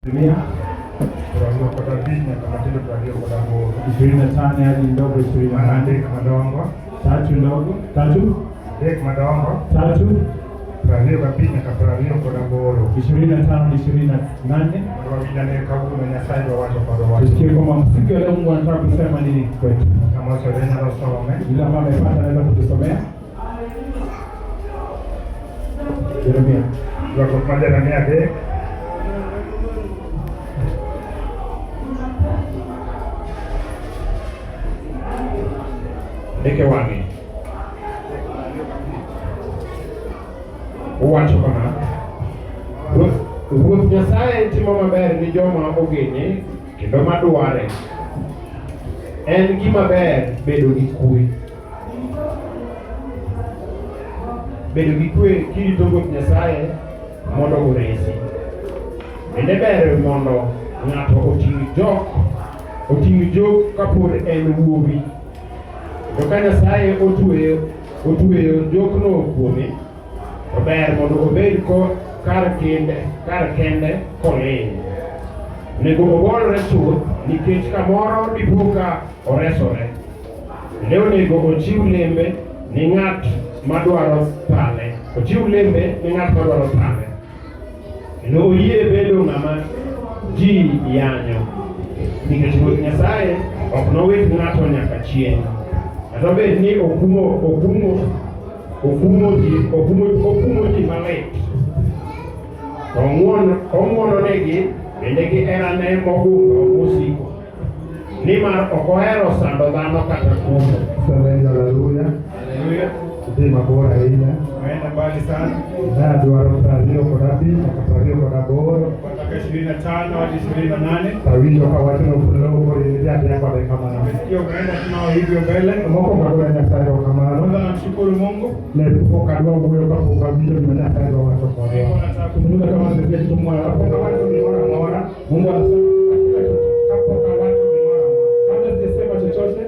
Yeremia 25 nyaka matindo 28. 25 hadi ndogo ishirini na Mana nane adek madongo, tatu ndogo tatu adek madongo, tatu 25 nyaka 28. 25 hadi 28. Mondo wawinj ane kawuono Nyasaye dwa wacho kodwa wach. Tusikie kwamba siku ya leo Mungu anataka kusema nini kwetu. Ng'ama osore nyalo some. Yule ambaye amepata anaweza kutusomea Yeremia. Ywagruok mar Jeremia 3. Ndike wang'e. Owacho kama, Ruoth Nyasaye timo maber ni joma ogene kendo madware. En gima ber bedo gi kwe. Bedo gi kwe kirito Ruoth Nyasaye mondo oresi. Bende ber mondo ng'ato oting' jok kapod en wuowi. To ka Nyasaye otweyo jokno kuome, to ber mondo obed ko kar kende koling'. Onego obolre chuth nikech kamoro dipo ka oresore. Bende onego ochiw lembe ni ng'at madwaro thale. Ochiw lembe ni ng'at madwaro thale. Kendo oyie bedo ng'ama ji yanyo. Nikech Ruoth Nyasaye ok nowit ng'ato nyaka chieng'. Kata obed ni okumo ji malit. To ong'wononegi bende gi herane mogundho mosiko. Nimar ok ohero sando dhano kata kumo. Semeni haleluya. Haleluya. Idhi mabor ahinya. Umeenda mbali sana. Ne adwaro 25 nyaka 28. Kutoka 25 hadi 28. Tawinjo ka wachno flow koro in idhi adhiya kode kamano. Umesikia umeenda tunao hivyo mbele. Mokwongo agone Nyasaye erokamano. Kwanza namshukuru Mungu. Ne pok adwa wuoyo kapok awinjo gima Nyasaye dwa wacho kodwa. Nilikuwa nataka kuzungumza kama sisi kitu Kapok awacho gimoro amora, Mungu anasema kila kitu. kapok awacho gimoro amora, Kabla sijasema chochote,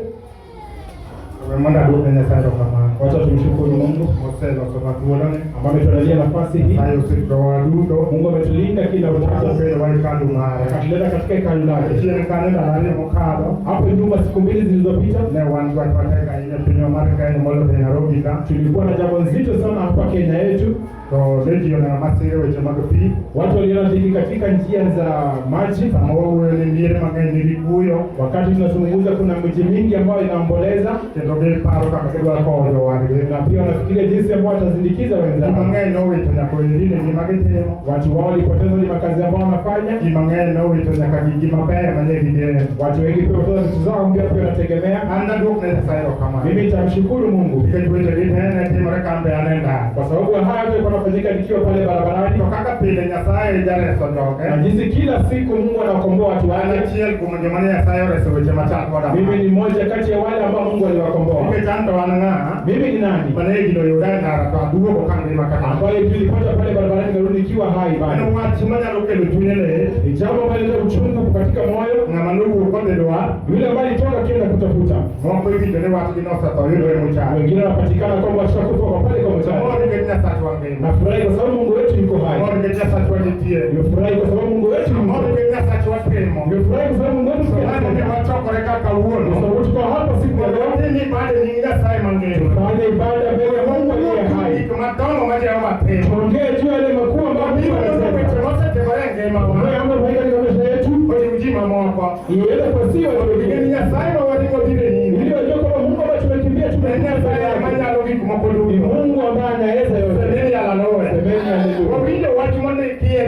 we mondo aduok ne Nyasaye erokamano. wacha tumshukuru Mungu Moseloso thuoloni. ambaye ametuandalia nafasi hii. Nyasaye oseritowa duto. Mungu ametulinda kila uchao, Okelowa e hekalu mare. akatuleta katika hekalu lake. Chien kanyo ndalo ariyo mokadho, Hapo nyuma, siku mbili zilizopita, ne wan gi wach matek ahinya e pinywa mar Kenya moloyo e Nairobi ka. Tulikuwa na jambo nzito sana hapa Kenya yetu. To ne ji oneno masira e weche mag pi. Watu waliona dhiki katika njia za maji. Sama wawuoyo ni miere mang'eny nigi kuyo, Wakati tunazungumza, kuna miji mingi ambayo inaomboleza kendo giparo kaka gidwa kowo jowadgi. Na pia wanafikiria jinsi ambao watasindikiza Ji wenzao. mang'eny nowito nyaka ohelni gima gitimo. Watu wao walipoteza ni makazi ambao wanafanya. Ji mang'eny nowito nyaka gigi mabeyo mane gigeno. Watu wengi pia wapoteza vitu zao ambao pia wanategemea. An naduok ne Nyasaye erokamano. Mimi nitamshukuru Mungu Nikech wechegi te ne timore ka an be an e ndara. Kwa sababu haya yote yalikuwa yanafanyika nikiwa pale barabarani, To kaka pile Nyasaye jareso joge, na jinsi kila siku Mungu anakomboa watu an wake. Achiel kuom joma ne Nyasaye oreso weche machal koda ma. Mimi ni mmoja kati ya wale ambao Mungu aliwakomboa. Nikech an to an ng'a Mimi ni nani mane gino oyuda e ndara to aduogo ka ngima kama. Ambaye tulipata pale barabarani narudi nikiwa hai En bado? Wach manyalo kelo chuny lit. Ni jambo ambalo linaleta uchungu katika moyo. Ng'ama nowuok kodhi dwar, Yule ambaye alitoka akienda kutafuta, moko iwinjo ni wachgi nosetho yudore mochari. Wengine wanapatikana kwamba washakufa kwa pale kwa Amor mochari. Nikech Nyasachwa ngima. Nafurahi kwa sababu Mungu wetu yuko hai. Amor nikech Nyasachwa nitie. Nimefurahi kwa sababu Mungu wetu yuko. Amor nikech Nyasachwa timo. Nimefurahi kwa sababu Mungu wetu Mano ni anatenda. Wachokore kaka kawuono. Kwa sababu tuko hapa siku ya leo Mondo watim ibada e nying Nyasaye mangima. Tufanye ibada mbele ya Mungu aliye hai. Gik madongo ma Jehova timo. Tuongee juu ya yale makuu ambayo Mungu Wabiro mondo anatenda. weche mosetimore e ngimawa. Ambayo yamefanyika katika maisha yetu Ojiw ji mamoko. Iweze kuwasiwa watu Gin wengine. Nyasaye ma waringo dhire nyime. Ili wajue kwamba Mungu ambaye tumekimbia En tumekimbia mbele Nyasaye yake. manyalo gik moko Ni duto. Mungu ambaye anaweza yote. Semeni haleluya. Semeni haleluya. Wawinjo wach mondikie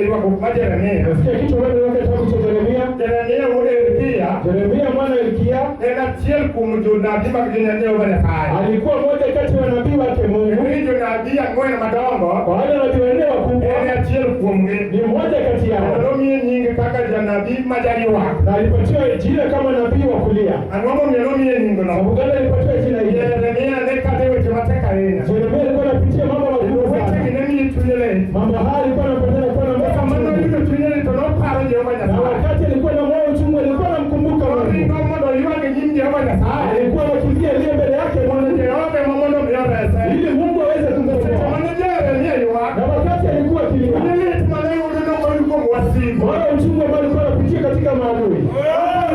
ywagruok mar Jeremia. Nasikia kitu ambacho katika kitabu cha Yeremia. Jeremia wuod Hilkia Yeremia mwana wa Hilkia en achiel kuom jonabi mag Jehova Nyasaye. Alikuwa mmoja kati ya manabii wake Mungu. Ni jonabi ang'wen madongo, Kwa wale manabii wanne wakubwa, en achiel kuomgi. Ni mmoja kati Kendo yao, nomiye nying kaka janabi ma jaywak. Na alipatiwa jina kama nabii wa kulia. Ang'o momiyo nomiye nyingno? Sababu gani alipatiwa jina hili? Jeremia ne kadho e weche matek ahinya. Yeremia alikuwa anapitia mambo magumu Wechegi sana. ne miye chunye lit. Mambo haya alikuwa anapatana kuwa na moyo Sama uchungu. noyudo chunye lit to noparo Jehova Na Nyasaye. wakati alikuwa na moyo uchungu, alikuwa anamkumbuka Mungu. Noringo mondo oywag e nyim Jehova Nyasaye. Alikuwa anakimbia aliye mbele yake Mondo Mungu Jehova ema mondo mi orese. Ili Mungu aweze Seche kumkomboa. mane Jeremia ywak, Na wakati alikuwa akilia, chunye lit mane oyudo nogol kuom wasigu. Wala uchungu ambao alikuwa anapitia katika maadui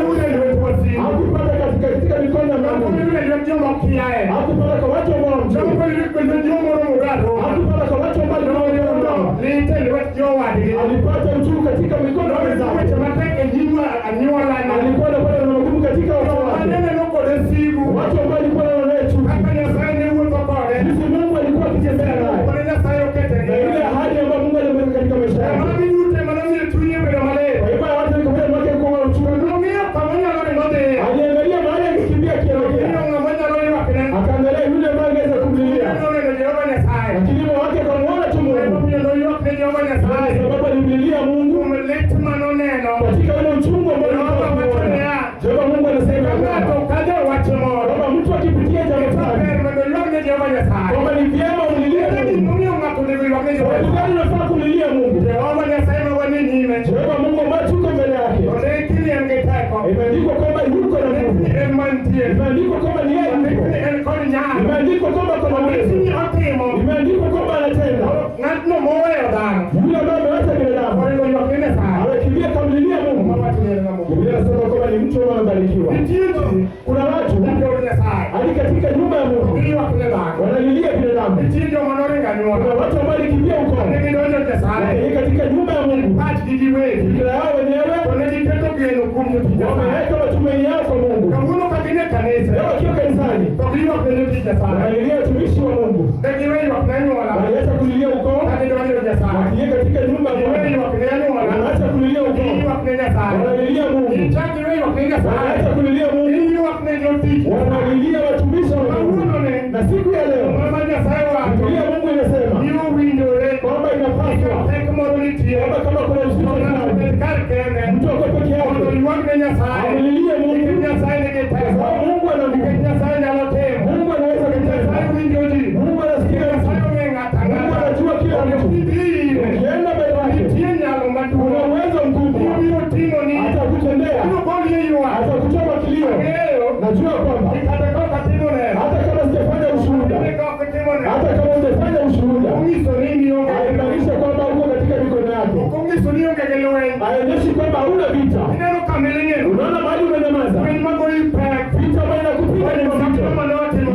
Ok oyude e lwet wasigu. hakupata katika mikono ya Ok maadui, oyude e lwet joma kiaye. hakupata kwa watu ambao Ok hawamjui, oyude e lwet joma oromo aroma. hakupata kwa watu ambao walikuwa Noyudo wanaona. lit e lwet jowadgi. Alipata uchungu katika mikono ya Noyudo weche wenzake, matek e nyim anyuolane. alikuwa anapata na magumu katika watu Joma wake, ne neno kode sigu. watu ambao walikuwa wanaona chuki. Kaka Nyasaye ne wuotho kode. Jinsi Mungu alikuwa akichezea naye Kode Nyasaye okete na ile ahadi ambayo Mungu alimweka katika maisha yake. Magi duto ema nomiyo chunye obedo malit. Kwa hivyo watu walikuwa mwake kwa uchungu, Nong'iyo kama onyalo ringo dhiye. aliangalia mahali akikimbia Nong'iyo akielekea, ng'ama onyalo ywakne. akaangalia yule ambaye angeweza kumlilia, Noneno Jehova Nyasaye. lakini moyo wake akamwona tu Mungu, Emomiyo noywak ne Jehova kwa Nyasaye. sababu alimlilia Mungu Kuom lit manoneno. katika ule uchungu ambao Jehova alikuwa wacho akiuona. niya. Jehova Mungu anasema Ka ng'ato kwamba kadho e wach moro. kwamba mtu akipitia jambo To fulani, ber mondo oywak ne Jehova Nyasaye. kwamba ni vyema umlilie Ere Mungu. gimomiyo ng'ato onego oywak ne Jehova Sababu Nyasaye? gani unafaa kumlilia Mungu? Jehova Nyasaye ma wanie nyime. Jehova Mungu ambaye tuko mbele yake, To ne ni en gi teko. imeandikwa kwamba yuko na Ne nguvu, ni en mantie. imeandikwa kwamba ni yeye Ne yuko, ni en kod nyalo. imeandikwa kwamba kuna Ne uwezo, ni otimo. imeandikwa kwamba anatenda. Ng'atno moweyo dhano. Yule ambaye ameacha binadamu Oringo ywak ne Nyasaye. amekimbia kamlilia Mungu. Mawacho ni en ng'ama ogwedhi. Biblia inasema kwamba ni mtu ambaye amebarikiwa. Nitie ji Kuna watu duto od Nyasaye. hadi katika nyumba ya To Mungu giywak ne dhano. wanalilia binadamu. Nitie joma noringo anyuola. Kuna watu ambao walikimbia ukoo Ne gidonjo od Nyasaye. wakaingia katika nyumba ya Mungu, Pachgi giwegi. fikira yao wenyewe To ne giketo geno kuom jotich Nyasaye. wameweka matumaini yao kwa Mungu. Kawuono ka gin e kanisa. Leo wakiwa kanisani To giywak ne jotich Nyasaye. wanalilia watumishi wa Mungu, Ne giwe ywak ne anyuola. wanaacha kulilia ukoo, Ka gidonjo od Nyasaye. wakiingia katika nyumba ya Giwe Bwana ywak ne anyuola. wanaacha kulilia ukoo, Giywak ne Nyasaye. wanalilia Mungu, Gichak giwe ywak ne Nyasaye. wanaacha kulilia Mungu, Giywak ne jotich Nyasaye. wanalilia watumishi wa Mungu. Kawuono ne. Na siku ya leo Mama Nyasaye wacho. Biblia Mungu inasema Ni owinjore. kwamba inapaswa Pek moro nitie. kwamba kama kuna To uzito ng'ato fulani, bed kar kende. mtu ako peke Mondo yake oywak ne Nyasaye. amlilie Nikech Mungu, Nyasaye nigi kwa teko. sababu Mungu ana Nikech nguvu, Nyasaye nyalo timo. Mungu anaweza Nikech Nyasaye kutenda, winjo ji. Mungu anasikia Nyasaye mtu, ong'e ng'ato Mungu ang'ata. anajua kila mtu. Kidhi ire. Ukienda mbele yake Nitie nyalo kuna maduong'. uwezo mkubwa, Obiro timoni. atakutendea, Obiro goli e ywak. atakutoa kilio. Ang'eyo. Najua kwamba Ni kata ka ok atimo neno. hata kama sijafanya ushuhuda, Ni ka ok itimo neno. hata kama hujafanya ushuhuda, Onyiso ni ionge gi haimaanishi kwamba uko katika mikono yake, Ok onyiso ni ionge gi lweny. haionyeshi kwamba hauna vita. Ineno kamiling'ino. Unaona mahali umenyamaza, Lweny magoyi pek. vita ambayo inakupiga ni mzito,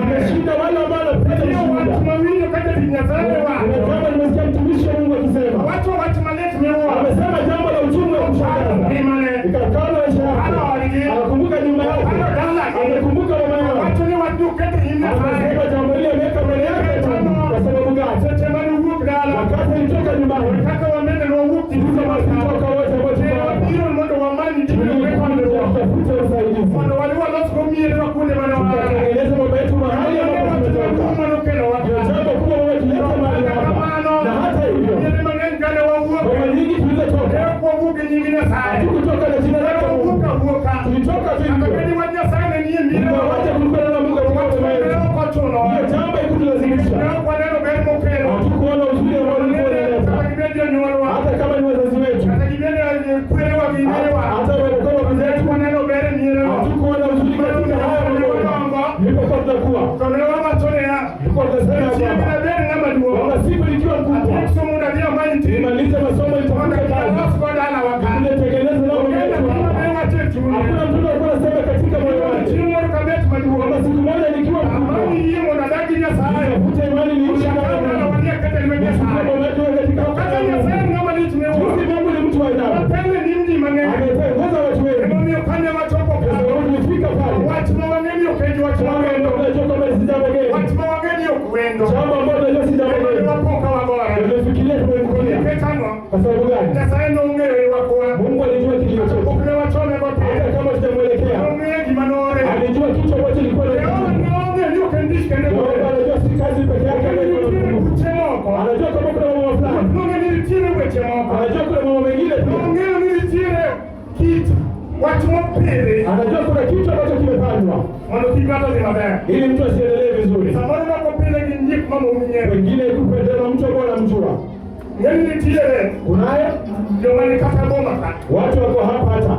imeshinda wale ambao wanapenda Nitie wach ushuhuda. mawinjo ka jatich Nyasaye Kuna wacho. jambo nimesikia mtumishi wa Mungu akisema, Wacho wach malit miwuoro. amesema jambo la uchungu wa kushangaza, Ngimane. ikakaa maisha yake, akakumbuka nyumba yake, Paro dalagi. amekumbuka mama yao, Wacho ni wach nokete nyim Nyasaye. amesema jambo hili ameweka mbele yake. Kwa sababu gani? Seche mane owuok dala. Wakati alitoka nyumbani, Kaka wamene nwawuok sisi kama tulitoka wote ambao Ne tuko hapa, wabiro mondo wamany ji tulikuja kutafuta usaidizi, mondo wadhi walosgo mierewa kuonde mane waaye. tukatengeneza mambo yetu mahali ambapo tumetoka. Ndio jambo kubwa ambalo tuleta mahali hapa, na hata hivyo Miere mang'eny kane wawuok. ngoma nyingi Ne tulizotoka ok wawuok gi nying Nyasaye. hatukutoka na jina Ne lake wawuok Mungu, awuoka. tulitoka tu Kata hivyo. bed ni wach Nyasaye ne nie mierewa. Ingawaje kulikuwa na Mungu katika Wach huduma ne yetu, ok ochunowa. hiyo jambo Ne haikutulazimisha. ok waneno ber mokelo. Hatukuona uzuri ambao ulikuwa Kata unaleta, gibed jonyuolwa. hata kama ni wazazi wetu, Kata gibed kwerewa gi minewa. hata walikuwa baba Ne zetu, ok waneno ber e mierewa. hatukuona uzuri katika haya mambo. Nilipokuwa tunakuwa, To ne wawacho niya, tulikuwa tunasema ya chieng' kwamba nabed ng'ama duong'. kwamba siku nikiwa mkubwa, Atiek somo mondo adhi amany tich. nimalize masomo, Mondo nitafuta kazi, alos go dalawa ka. nitengeneze nao Onge mama yetu nyathi hapa. mane wacho e chunye. Hakuna mtoto alikuwa anasema katika moyo wake Chieng' moro kabet maduong'. kwamba siku moja nikiwa mkubwa Amany yie mondo adag gi Nyasaye. nitafute imani niishi Akaw kama dalawa Mungu. ni akete lwet Nyasaye. Baba yetu katika To kaka Nyasaye en ng'ama lich miwuoro. Jinsi Mungu ni mtu wa ajabu, Otelo e nyim ji mang'eny. ametongoza watu wengi. Emomiyo kane wachopo Kwa kanyo, sababu tulifika pale, wach ma wang'e ni ok en wach jambo mawendo. ambalo tunajua kwamba si jambo geni, Wach ma wang'e ni ok wendo. jambo ambalo tunajua si jambo Emomiyo geni, wapo ka wagore. tumefikiria tumekulia. Nikech ang'o? Kwa sababu gani? Nyasaye nong'eyo ywakwa. Mungu alijua kilio chetu, Pok ne wachone gote. hata kama tujamwelekea, Nong'eyo gima noore. alijua kitu ambacho ilikuwa na Jehova nong'eyo ni ok en tich kende Jehova gore. anajua si kazi peke yake, Nong'eyo ni nitiere buche moko. anajua kama kuna mambo fulani, Nong'eyo ni nitiere weche moko. anajua kuna mambo mengine pia, Nong'eyo ni nitiere kit wach mopidhi anajua kuna kitu ambacho kimepandwa mondo kik ng'ato dhi maber. ili mtu asiendelee vizuri. Samoro nokopidhe gi nyik mamouminyero. Wengine kupendana mtu ambao anamjua Ng'eny nitiere kunaye joma ni kata boma ka. watu wako hapa, hata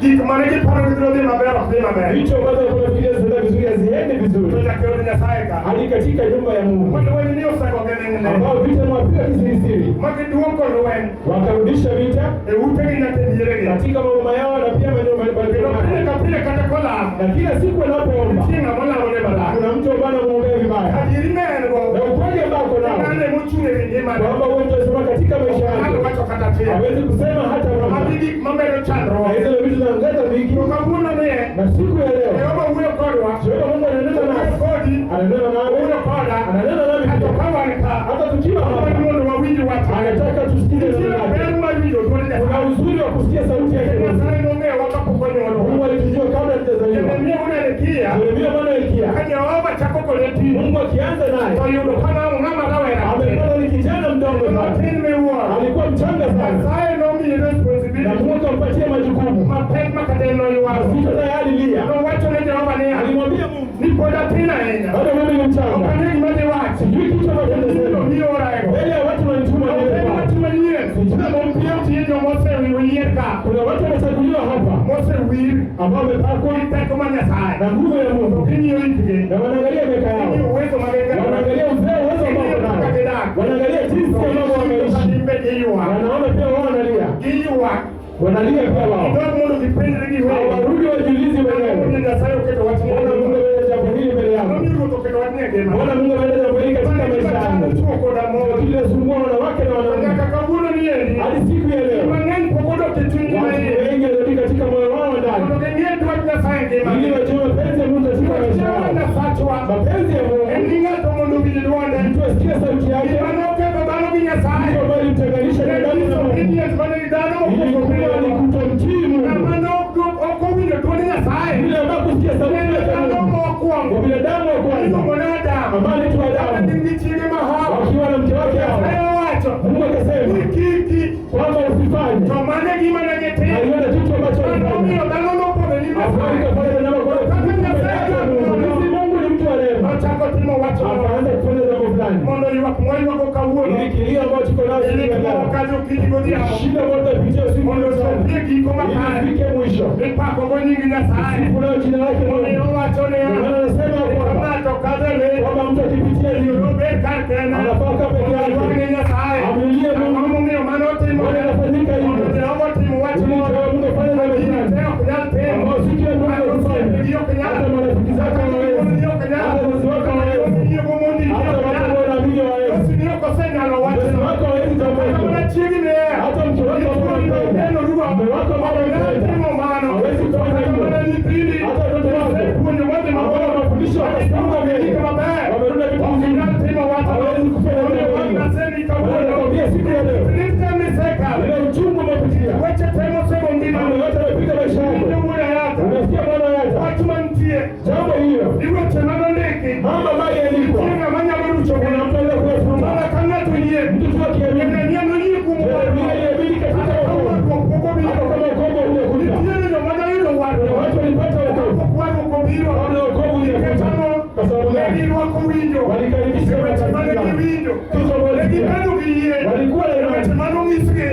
Gik mane giparo ni biro dhi maber ok dhi maber. vitu ambazo wanafikiria zitaenda vizuri vizuri, haziendi To vizuri, nyaka e od Nyasaye ka. Hadi katika nyumba ya Mungu Ma lweny ni osegogi ling'ling. Ambao vita imewapiga kisirisiri, Ma giduoko lweny wakarudisha vita e utegi nyaka e mieregi. Katika maboma yao na pia maeneo mbalimbali. Kendo pile ka pile kata kolamo, Na kila siku wanapoomba, nitie ng'ama lamone marach. Kuna mtu ambaye anamwombea vibaya, Adieri ne en go. Na ukweli ambao ako nao Ng'ane mochung' e wi ngimane. Kwamba huyo mtu anasema katika maisha Nyalo yake wacho kata achiel. Hawezi kusema hata moja, Magi gik mamedo chandruok. Na hizo ndio vitu zinaongeza dhiki. To kawuono ni Na siku ya leo Jehova wuoyo kodwa. Jehova Mungu ananena Wuoyo nasi, kodi. Ananena nawe, Wuoyo koda. Ananena nami Kata pia. ka wan ka. Hata tukiwa Wadwaro hapa mondo wawinj wachne. Anataka tusikize Nitiere neno lake. ber mar winjo dwond Kuna Nyasaye. uzuri wa kusikia sauti yake. Nyasaye nong'eyowa kapok onyuolwa. Mungu alitujua kabla hatujazaliwa. Jeremia wuod Hilkia, Yeremia mwana wa Hilkia, ka Jehova chako kode tich, Mungu akianza naye to yudo ka ng'ama rawera amepata ni kijana mdogo sana, matin miwuoro. Alikuwa mchanga sana, Nyasaye nomiye na responsibility Mungu akampatia majukumu mapek ma kata en noywago. mazito, tayari lia. Nowacho ne Jehova niya, Alimwambia Mungu, ni pod atin ahinya. Bado mimi ni Ok mchanga, ang'e gima diwachi. Sijui kitu ambacho Gino nitasema mioraego. mbele ya watu wanituma niende En kwao. wach manyien. Si jambo mpya. Nitie joma oseyier ka. Kuna watu wamechaguliwa hapa Mosewir ambao wamepakwa gi teko mar Nyasaye. Na nguvu ya Mungu Ging'iyo hikgi. Na wanaangalia miaka Ging'iyo yao, uwezo ma gin go. Wanaangalia uzee, uwezo ambao Ging'iyo wako kaka nao, gidak. Wanaangalia jinsi ambavyo wameishi, Timbe giywak. Wanaona pia wao wanalia, Giywak. Wanalia pia wao, Gidog mondo gipenjre giwegi. Hawarudi wajiulize wenyewe, Ang'o Nyasaye oketo wach ni Mbona Mungu ameleta jambo hili mbele yangu? Ang'o Ruoth oketo wach ni e ngimana? Mbona Mungu ameleta jambo hili katika Mano maisha gima yangu? chando chwo koda mon. Kinasumbua wanawake na wanaume Nyaka kawuono ni endi. Hadi siku ya leo Mang'eny pok odok e chunygi watu maiye. wengi wanarudi katika moyo wao ndani Mondo ging'e dwach Nyasaye e ngimagi. ili wajue mapenzi ya Mungu katika maisha Dwach yao. Nyasachwa Mapenzi ya Mungu, en ni ng'ato mondo owinj dwonde. Mtu asikie sauti yake, Gima noketho dhano gi Nyasaye. Kitu ambayo ilimtenganisha En na Mungu. disobedience mane dhano mokwongo Ilikuwa ni bedogo. kutomtii Mungu. Ng'ama ok owinjo dwond Nyasaye. Yule ambaye kusikia sauti En yake dhano Mungu, mokwongo. wa binadamu wa kwanza Iluongo ni Adam. ambaye anaitwa Kane Adamu gin gi chiege ma Hawa. wakiwa na mke wake Nyasaye Hawa, owacho Mungu akasema ni kiki kwamba usifanye. to mano e gima ne gitimo. Aliona kitu ambacho Mano alifanya. omiyo dhano nopodho e nyim Afadhali Nyasaye. kafanya na kwa Kaka Nyasaye Mungu. Mungu ni mtu wa rehema. Nochako timo wach moro Akaanza kufanya jambo fulani. Mondo ywak mwaywago kawuono Ili kilio ambacho tuko nayo siku ili ya leo. wakadhi okinyi godhiambo Shida ambayo tunapitia usiku mondo na mchana. ochopie giko Ili makare ifike mwisho. mipakogo nying Nyasaye. Sifu nayo jina lake Mungu. Omiyo owacho niya Ndio maana anasema ka kwamba ng'ato kadho e lit kwamba mtu akipitia hilo obed kar kende anafaa kaa peke mondo yake. oywak ne Nyasaye. Amlilie Ang'o Mungu. momiyo mano Mbona timore? inafanyika Mondo hivyo? Jehova otim wach Ili moro Jehova Mungu afanye jambo ma ji fulani. te ok nyal timo. Ambao si kila mtu anaweza kufanya. Ji ok nyal. Hata marafiki zako hawawezi. Hata wazazi wako hawawezi. Hata watu ambao wanaamini hawawezi. Wazazi wako hawawezi jambo Kata hilo. mana chiegi ni hero. Hata mke wako ambao unampenda. Mume wako ambao unampenda. Hawezi kufanya hivyo. Hata watoto wako ambao wanafundishwa wakasonga mbele. Wamerudi vitu vizuri. Hawawezi kufanya jambo hilo. Bwana anakuambia siku ya leo. Ile uchungu umepitia. Mambo yote yamepiga maisha yako. Unasikia Bwana yata. Jambo hiyo. Mambo ambayo yaliandikwa. Kuna mtu aliyekuwa Mtu tu akiamini. Yeremia aliamini katika wokovu. Hata kama wokovu hujakuja. Kuna watu walipata wokovu. Kabla wokovu hujakuja. Kwa sababu gani? Walikaribisha matatizo. Kitu ambacho walikuwa na imani.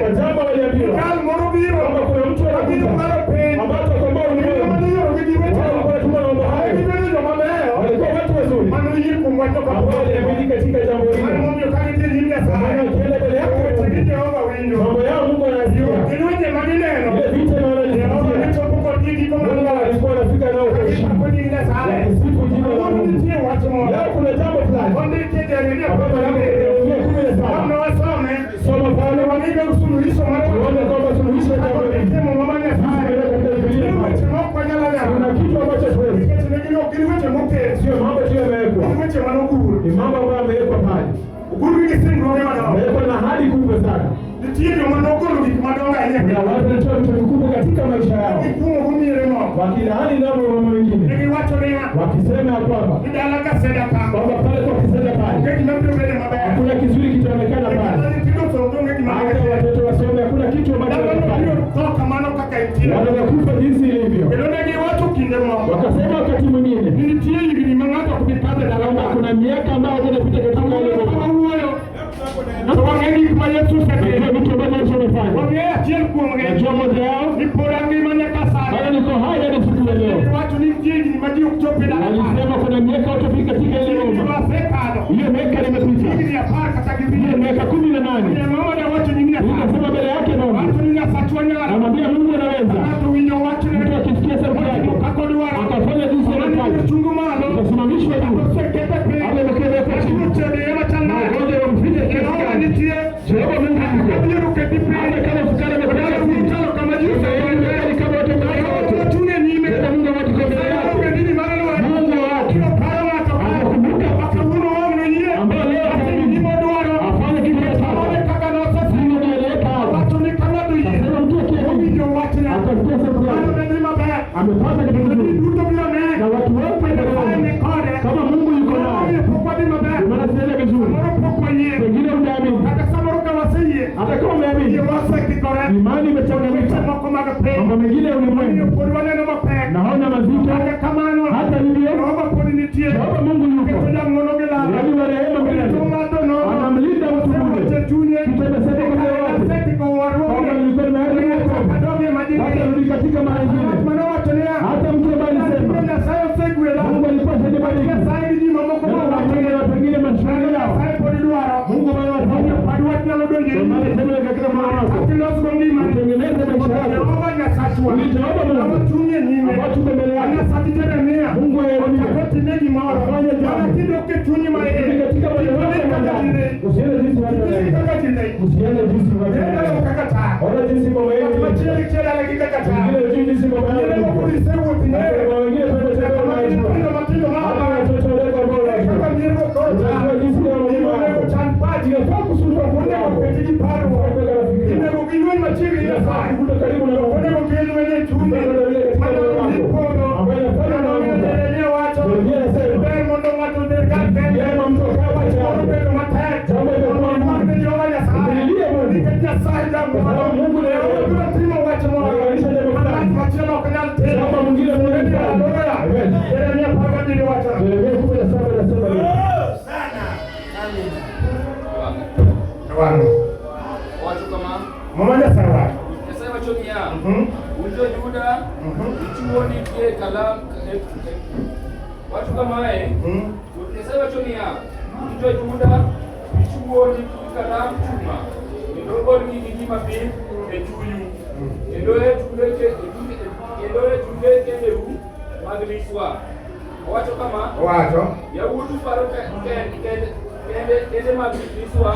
Kwa jambo waliambiwa kwamba kuna mtu anakuja ambaye atakomboa ulimwengu. Wao walikuwa wanatumwa na mambo hayo. Walikuwa watu wazuri ambao waliamini katika jambo hilo. Maana wakienda mbele yake Mungu, mambo yao Mungu anayasikia. Ile vita na wanalisikia. Mungu alikuwa anafika nao kwa heshima. Wakisifu jina la Mungu. Leo kuna jambo fulani ambapo Yeremia 17. Soma pale tuone kwamba suluhisho la jambo hili katika Biblia. Kuna kitu ambacho hatuwezi. Sio mambo tu yamewekwa. Ni mambo ambayo yamewekwa pale. Yamewekwa na hali kubwa sana. Nitie joma nogolo gik madongo ahinya Kuna watu walitoa vitu vikubwa katika maisha yao, gikuong'o miere moko wakilaani nao mama wengine, negiwacho niya wakisema ya kwamba ni dala kaseda ka kwamba pale kwa kiseda pale onge gima biro bedo maber hakuna kizuri kitaonekana pale, nyithindo som to onge gima hata watoto wasome, hakuna kitu ambacho dalano watapata. biro tho kamano kaka entie Wanakufa jinsi ilivyo. Kendo ne giwacho kinde moko Wakasema wakati mwingine ni nitie higni ma ng'ato ok bi kadho e dala kwamba kuna miaka ambayo hatutapita katika ile Kama boma. wuoyo to wang'e gik ma Yesu Najua osetimo vitu ambavyo Yesu amefanya. Wang'eyo achiel kuomgi Najua moja yao ni pod angima nyaka sani bado niko hai hadi siku ya leo. Giwacho ni nitie higni ma ji ok chop e dala. Walisema kuna miaka watafika katika ile Higni Roma. wasekadho. Hiyo miaka limepita, Higni 10 kata gi hiyo wiye. miaka 18. Jehova ne wacho nying Nyasaye. Nikasema mbele yake naomba, Wacho ni Nyasachwa nyalo. namwambia Mungu anaweza. Ng'ato winjo wachne. Mtu akisikia sauti yake Kaka odwaro. akafanya jinsi Mano anavyotaka, chungu malo. utasimamishwa juu, Osekete piny. hata imekuwa chini, Ochede ema chal na nade. ugonjwa wamfike kiasi Jehova gani. nitie. Jehova Mungu yuko, Abiro keti piny. hata kama fukara amekuweka Odala chini, chalo kama ji utaenda mbele kama watu mbaya Jehova wote. ochung' e nyime. Tena Mungu wa watu kwa mbele yake, Ogendini mar lweny. Mungu wa watu Biro paro ng'ato ka. anakumbuka Kawuono wang' noyie. ambao leo Atim gima odwaro. afanye kitu Ore anataka. kaka nosesimo. Mungu anaeleweka hapa. Wacho ni ka ng'ato oyie. Nasema mtu akiamini Owinjo wachna. akasikia sauti Mano yake ne dhi maber. amepata kitu Ji kizuri, duto biro ne. na watu wote Nyasaye wataona ni kode. kama Mungu yuko Samoro naye. pok wadhi maber. Ndio maana tunaenda vizuri, Samoro pok wayie. pengine hujaamini, Kata samoro ka waseyie. hata kama Yie umeamini, wasekikore. imani Weche imechanganyika, moko mag piny. mambo mengine ya Omiyo ulimwengu, pod waneno mapek. naona mazito. Kata kamano. Hata hivyo, Jehova pod nitie. Jehova Mungu Keto yuko, jang'wono gi lala. yaani wa rehema Orito milele, ng'ato nono. anamlinda mtu Osewacho bure. e chunye. Kitu amesema kwa moyo wake Asekiko kwamba warruoge. nilikuwa nimeahidi wokovu, Adoge majini. hata rudi katika mara Ng'at nyingine. manowacho niya. Hata mtu ambaye alisema Nyasaye osegwedha. Mungu alikuwa ashanibariki, Nyasaye gi ji mamoko na mowachone. wengine watu wengine mashauri yao, Nyasaye pod dwaro. Mungu ambaye anafanya Pad wach nyalo donjo Ndio e maana iyi. sema katika moyo wako Akilos go ngimani. utengeneze maisha yako. Jehova Nyasachwa. Ni Jehova Mungu Awachung' e nyime. ambao tuko mbele yake, Nyasach Jeremia. Mungu wa Yeremia, Ochako time gimoro. Afanye jambo. Mana kidok e chunyi ma iye. Urudi katika moyo wako Kik wa kaka ji ndani, dhi. usiende jinsi watu Kik wanaenda, kaka ji dhi. usiende jinsi watu Nenda wanaenda. kaka taa. Ona jinsi mama Ng'at yenu ilivyo. machielo gi chielo gi kaka taa. Wengine hujui jinsi mama yao Nyine moko ilivyo. isewuoth Na ing'eyo. kuna wengine tunatembea unajua. Matindo matindo ma Hata watoto wadogo ambao Kaka unajua. miero koro taa. Unajua jinsi ya mama Onego yako. chan pachi. Inafaa kusumbua kwa Onego yako. ket gi parruok. Kuweka rafiki. Onego gilweny machiegni gi Nyasaye. Kuta karibu na Mungu. Onego gilweny e chunye. Katika moyo wako. Ambaye inafanya Mano unaanguka. Yeremia wacho. Yeremia anasema, Ber mondo ng'ato obed kar kende. Vyema mtu akae peke Moro yake. bedo matek. Jambo imekuwa ngumu. Mondo Jehova Nyasaye. Mlilie Mungu. Nikech Nyasaye jambo Kwa sababu Mungu ni Jehova rehema. biro timo wach moro. Anaunganisha jambo Ng'at fulani. machielo ok nyal timo. Jambo mwingine Mungu Yeremia mfanye. Haleluya. Amen. Yeremia 17 wacho. Yeremia 17 anasema hivi. Wang'o. Owacho kama, Mama Nyasaye wacho. Nyasaye wacho niya, Mhm. un jo-Juda, ichiwo nitie kalam wacho kamae, Nyasaye wacho niya, un jo-Juda, ichiwo nigi kalam chuma, kendo ogolgi gi gima piny e chunyu, kendo e kendo e tunge kendeu mag liswa. Owacho kama, Owacho. Yawuotu paro kende mag liswa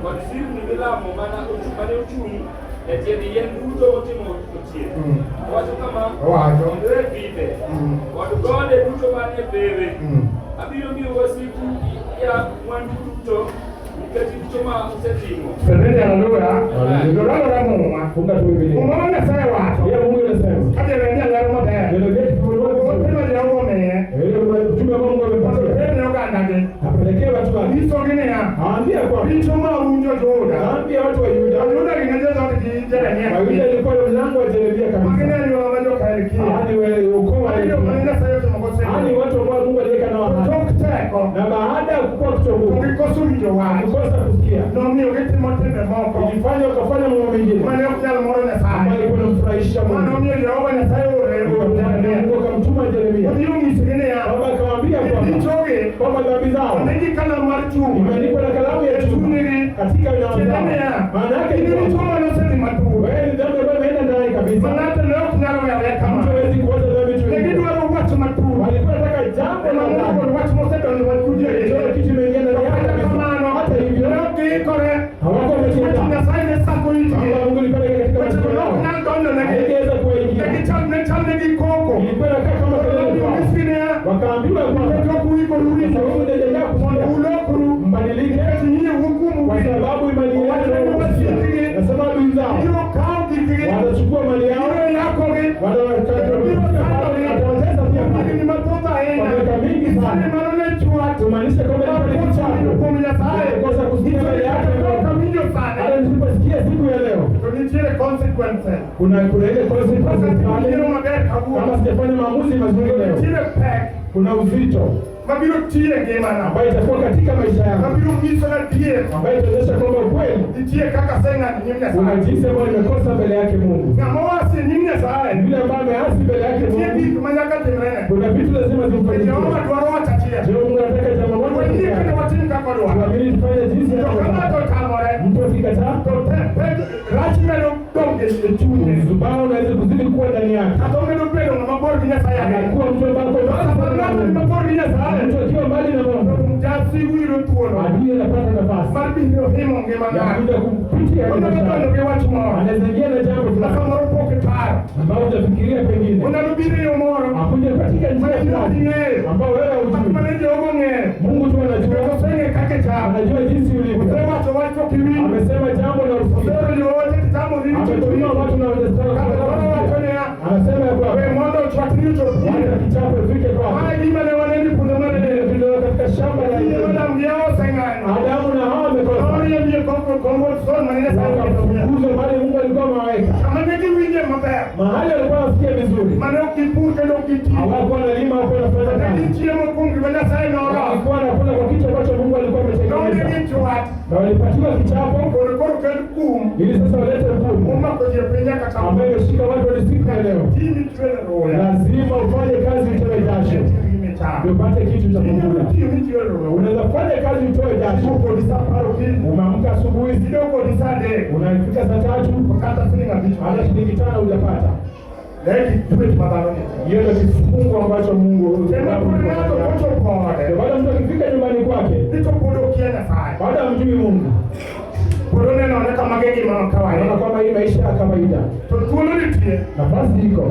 kod sirni milamo mane ochung' e tiend yien duto motimo otiep. Owacho kama, Owacho. kendo e pidhe kod gode duto manie pewe. Abiro miyo wasiku yak mwandu duto nikech richo ma usetimo. Semeni haleluya. Haleluya. Loralora Muma. Funga tu Biblia. Muma ma Nyasaye wacho. Yeye Mungu anasema. Ka Jeremia lero maber. Neno letu tumeona Ote vizuri. ma Jehova omiye. Ile ujumbe ambao Mungu Mondo amepatia. oter ne ogandagi. Apelekee watu wake. Nyisogi niya. Awaambie kwamba Richo ma un jo-Juda. awaambie watu wa Yuda. Jo-Juda gi ne jodhood gi Jeremia. Wayuda ilikuwa ni mlango wa Yeremia Magi ne kabisa. anyuola ma joka Hilkia. Hadi wewe ukoo wa Magi joma ne Hilkia. Nyasaye otimo go Hadi singruok. watu ambao Mungu aliweka nao ahadi. Tok teko. Na baada ya kukua To kutokuwa gikoso winjo wach. kukosa kusikia, Nomiyo gitimo timbe moko. ilifanya ukafanya mambo mengine Mane ok nyal moro ambayo Nyasaye. ilikuwa inamfurahisha Mano Mungu. omiyo Jehova Nyasaye oore or Jeremia. Mungu akamtuma Yeremia. Odhi onyisogi niya. Baba akamwambia kwamba Richogi kwamba dhambi zao ondiki kalam mar chuma. imeandikwa na kalamu ya chuma Chunygi. katika nyayo Tiende zao. niya. Maana yake In ni richo kwamba mane osedhi matut. wewe ni dhambi ambayo imeenda ndani Ma kabisa. ng'ato ne ok nyal were Mtu kama. hawezi kuacha dhambi tu Ne hivyo. gidwaro wach matut. Walikuwa wanataka jambo Ema la Mungu ndani. kod wach mosedonjo matut e Ndio iye. kitu imeingia ndani yake Kata kabisa. kamano, Hata hivyo ne ok giikore. hawako Wach wamejiandaa. Nyasaye ne sako itgi. Kwamba Mungu alipeleka katika Wechego masikio ne ok yao. nyal donjonegi. Haingeweza Ne kuwaingia. gichal ne chalnegi koko. Ilikuwa inakaa kama kelele Omiyo kwao. onyisgi niya, Wakaambiwa kwamba "Nikech ok uikoru kwa winjo, sababu mnaendelea mondo kusikia, ulokru, mbadilike nikech nyie wukumu kwa sababu imani yenu haikusikia. Nasema adui zao Biro kawo gikgi, watachukua mali yao, biro yakogi, watawatesa pia pale higni mathoth ahinya. kwa miaka mingi Sani sana, mano ne chwat, kumaanisha kwamba ilikuwa ni makosa kichapo kuom Nyasaye. kukosa kusikia mbele yake. Kata winjo sani, Hata nisiposikia siku ya leo, to nitiere consequences. kuna ile consequences Kata pale. yiero maber Kama kawuono, sijafanya maamuzi mazuri leo, nitiere pek kuna uzito mabiro tiyo e ngimana, ambayo itakuwa katika maisha yangu, mabiro nyiso gadier ambayo itaonyesha kwamba ukweli nitie kaka aseng'ado nyim kuna Nyasaye. jinsi ambayo nimekosa mbele yake Mungu. Ng'ama oasi e nyim Nyasaye, Yule ambaye ameasi mbele yake nitie Mungu, gik ma nyaka lazima zimfanyikie. Jehova dwaro wach achiel. Je, Mungu anataka jambo moja Wayie peke kendo yake. watim kaka odwaro. Tuamini tufanye jinsi To ka ng'ato anavyotaka. otamore, Mtu akikataa, to rach medo dongo e chunye. mzubao unaweza kuzidi kuwa ndani yake. Kata omedo bedo ng'ama bor gi Nyasaye ahinya. Anakuwa mtu ambaye To sama ng'ato ni mabor gi Nyasaye, mtu akiwa mbali na Mungu, jasigu yudo thuolo adui anapata nafasi mar biro himo ngima ya ng'ato. kuja kumpitia Onyalo katika donjo gi wach moro. anaweza ingia na jambo Ma fulani samoro pok iparo. ambao hujafikiria pengine, Onyalo biro e yo moro akuja katika ma njia in ok fulani ing'eyo. ambao wewe Mak hujui. mana Jehova ong'eyo. Mungu tu Kendo anajua, oseng'e kaka ichalo. anajua jinsi ulivyo. Osewacho wach to ok iwinjo. Amesema jambo na usikii, Oseoro joote to tamori winjo. ametuma watu na hawajastahili Kata koro wacho niya, Anasema ya we kwamba mondo ochwak richo hata kichapo ifike kwako. Ma e gima ne waneno e puodho mar Ile Eden. tuliona katika shamba la Kinde Edeni, Adam gi Hawa oseng'anyo. Adamu na Hawa wamekosa, Noriemb e comfort zone mane Nyasaye oketo. wakafukuzwa mahali Mungu alikuwa amewaweka, Kama ne giwinje maber, mahali walikuwa wanasikia vizuri, mane ok gipur kendo ok giti. hawakuwa wanalima, hawakuwa wanafanya Ne kazi, gichiemo kuom gima Nyasaye noloso. walikuwa wanakula kwa kitu ambacho Mungu alikuwa Nondigi ametengeneza, chwat na walipatiwa kichapo mondo koro kel kum ili sasa walete hukumu momako ji e piny nyaka kawuono. ambayo imeshika watu hadi siku ya leo. Ti michwero luya. Lazima ufanye kazi, utoe jasho Gima ichamo. ndio upate kitu cha Inyalo kukula. tiyo michwero luya. Unaweza fanya kazi, utoe jasho. Iwuok kodi sa apar okinyi. Umeamka asubuhi, Idok kodi sa adek. unafika saa 3, Kata siling abich. hata shilingi 5 hujapata. Leki twech ma dhano nigo. Hiyo ndio kifungo ambacho Mungu Ema pod ng'ato kochopo ode, Ndio baada mtu akifika nyumbani kwake, ni to pod okia Nyasaye. baada hamjui Mungu, Pod onenone ka mage gima ma anaona kawaida. kwamba hii maisha ya kawaida, To thuolo nitie nafasi iko,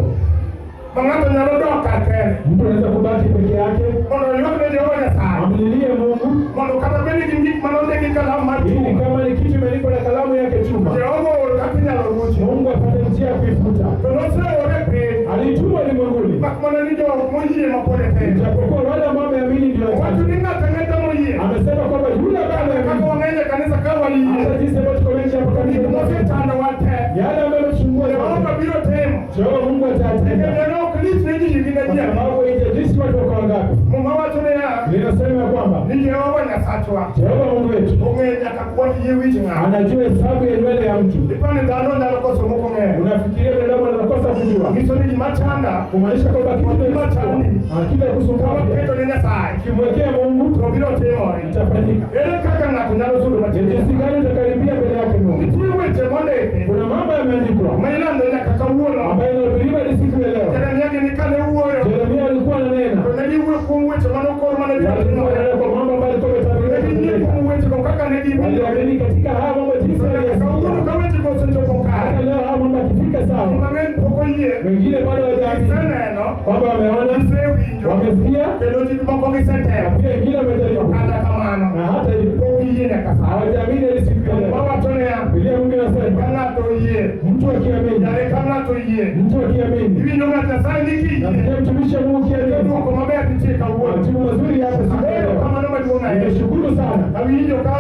ma ng'ato nyalo dok kar kende mtu anaweza kubaki peke yake, mondo oywak ne Jehova Nyasaye. amlilie Mungu Mondo kata bed ni gin gik manondiki gi kalam mar ili chuma. kama ni kitu imeandikwa na kalamu yake chuma, Jehova oor kaka inyalo ruchi. Mungu apate njia ya kuifuta. To noseore e piny, Aliituma ulimwenguni, mak mana ni jok moyie ma pod e piny. japokuwa wale ambao wameamini ndio Owacho wachache. ni ng'ato ang'ata moyie. Amesema kwamba yule ambaye Kaka ameamini, wang'eny e kanisa ka wayie. hata jinsi ambavyo tuko wengi hapa Gik kanisa, mosechandowa te, yale ambayo ametusumbua Jehova yote, biro timo. Jehova Mungu atayatenda, Nikech en ok lich ne ji gi kwa ne ji. sababu haijalishi watu wako wangapi. Muma wacho niya, Linasema ya kwamba ni Jehova Nyasachwa Jehova Mungu wetu ong'eyo nyaka kwan yie wich ng'ato. anajua hesabu ya nywele ya mtu. Iparo ni dhano nyalo koso mok ong'eyo. Unafikiria binadamu anakosa kujua, Nyiso ni gima chanda kumaanisha kwamba kitu ka kusumbua waketo ne Nyasaye ukimwekea Mungu to biro timore. itafanyika. Ere kaka ng'ato nyalo sudo Ni machiegni? jinsi gani utakaribia mbele yake Mungu? Nitie weche mondiki Kuna mambo yameandikwa ma ilando nyaka kawuono. ambayo inahubiriwa hadi siku ya leo. Jeremia gini kane wuoyo Yeremia alikuwa ananena, to ne giwuoyo kuom weche manokor mane biro walikuwa timore. wananena kwa mambo ambayo alikuwa Ne ametabiriwa giyie kutendeka. kuom wechego kaka ne giwinjo. Waliamini katika haya mambo jinsi To nyaka kawuono aliyosikia. ka wechego osechopo Hata kare, leo haya mambo yakifika ji sawa, mang'eny pok oyie. wengine bado hawajaamini Giseneno, kwamba wameona, gisewinjo, wamesikia, kendo ji moko na gisetemo. pia wengine wamejaribu, Kata kamano, na hata hivyo pok giyie nyaka sani. hawajaamini hadi siku ya Muma leo. wacho niya, Biblia Mungu ka inasema ng'ato oyie, mtu akiamini, yare ka ng'ato oyie, mtu akiamini, iwinjo ng'at Nyasaye ni kiyie, nasikia mtumishi wa Mungu to kiamini, dwoko maber nitie kawuono. majibu mazuri hapa siku ya leo. Erokamano maduong' ahinya. Nimeshukuru sana. Awinjo ka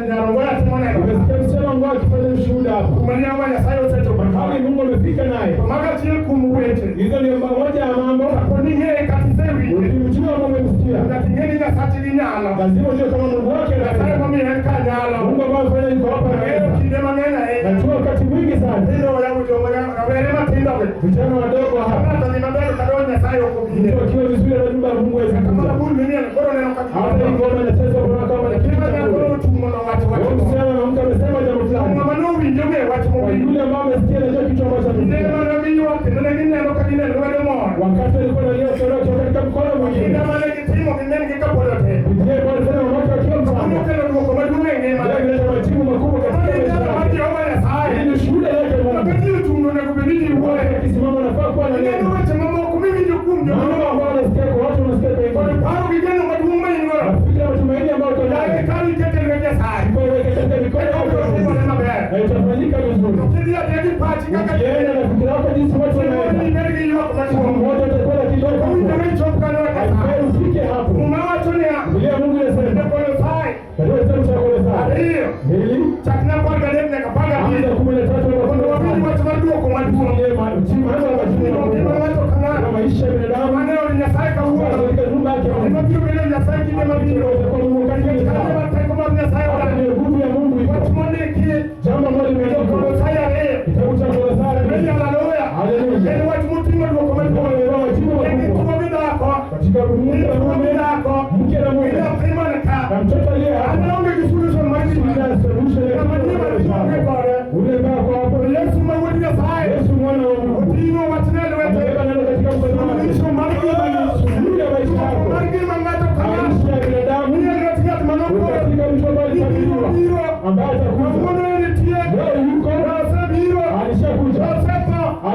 nyarongoya timo neno. Nimesikia msichana wangu akifanya ushuhuda hapo, Kuma Jehova Nyasaye osechopo mahali kare. Mungu amefika naye. To mago achiel kuom weche. Hizo ni moja ya mambo Kapo ni ing'eye kata isewinje, ukimjua ama umemsikia, nyaka ing'e ni Nyasachi gi nyalo. lazima ujue kama Mungu wake Nyasaye anaweza. momiyo en ka nyalo. Mungu ambaye amefanya yuko hapa Ang'eyo anaweza. kinde mang'eny ahinya. Najua wakati mwingi sana Nyithindo yawuoyi rawere matindogi. vijana wadogo Ka hapa, ng'ato dhi maber kata od Nyasaye ok obire. mtu akiwa vizuri na nyumba ya Mungu hawezi Kata kuja. mana bul mimielo koro neno ka Hata hii gima. ngoma inachezwa kuna kama ni kitu Gima cha nyako bure. nochung' mondo owach wach Huyo moro. msichana na mke amesema jambo fulani. Ng'ama nowinjo be wach Kwa mowinjo. yule ambaye amesikia anajua kitu ambacho Kinde amesikia. mane giywak kendo ne gineno ka gineno lwedo mor. Wakati alikuwa analia kutoka katika mkono mwingine. Kinda mane gitimo gi min gi kapod otin. Ndiye Bwana tena mamake akiwa Mano mchanga. kelo dwoko maduong' e ngima. Ndiye ameleta majibu makubwa katika Mano maisha nyalo mar yake. Jehova Nyasaye. Hii ni shuhuda yake Kaka Mungu. ji ochung' onego bed ni ji wuoye. Akisimama anafaa kuwa na Ineno neno. weche mamoko miwinjo kuom Mambo jomamoko. ambayo anasikia kwa watu wanasikia kwa Kod wengine. paro gi geno maduong' ma in godo. Nafikiri matumaini ambayo uko Yaye nayo. ka ikete e lwet Nyasaye. Kwa hiyo weka katika mikono Eka yako obiro ya Mungu. timore maber. Na itafanyika vizuri. Kidhi adhiya gi pachi kaka Ukienda na fikira yako jinsi watu Timoni wanaenda. ibed gi ywak Siku maduong'. moja utakuwa na kilio Owinjore kubwa. ichop kanyo e Nyasaye. Haifai ufike hapo. Muma wacho niya, Biblia ya Mungu e inasema Kolosai katika kitabu cha Kolosai ariyo 2 chakne 13 nyaka 15 anza 13 hadi mondo wawinj 15. wach mar dwoko maduong'. Tusikie maana ya majibu Ngima makubwa. ng'ato ka Kwa ng'ato maisha ya binadamu mane od Nyasaye kawuono katika nyumba yake ya gima Mungu. biro bedo Nyasaye kinde mabiro Kwa Mungu katika nikech kanyo nyumba. ma teko mar Nyasaye Hapa odak ni nguvu ya Mungu wach iko. mondiki Jambo ambalo limeandikwa Kolosai ariyo kitabu cha Kolosai Bedi haleluya Haleluya. en wach moting'o dwoko maduong' Kwa majibu ne makubwa gituo gi dhako katika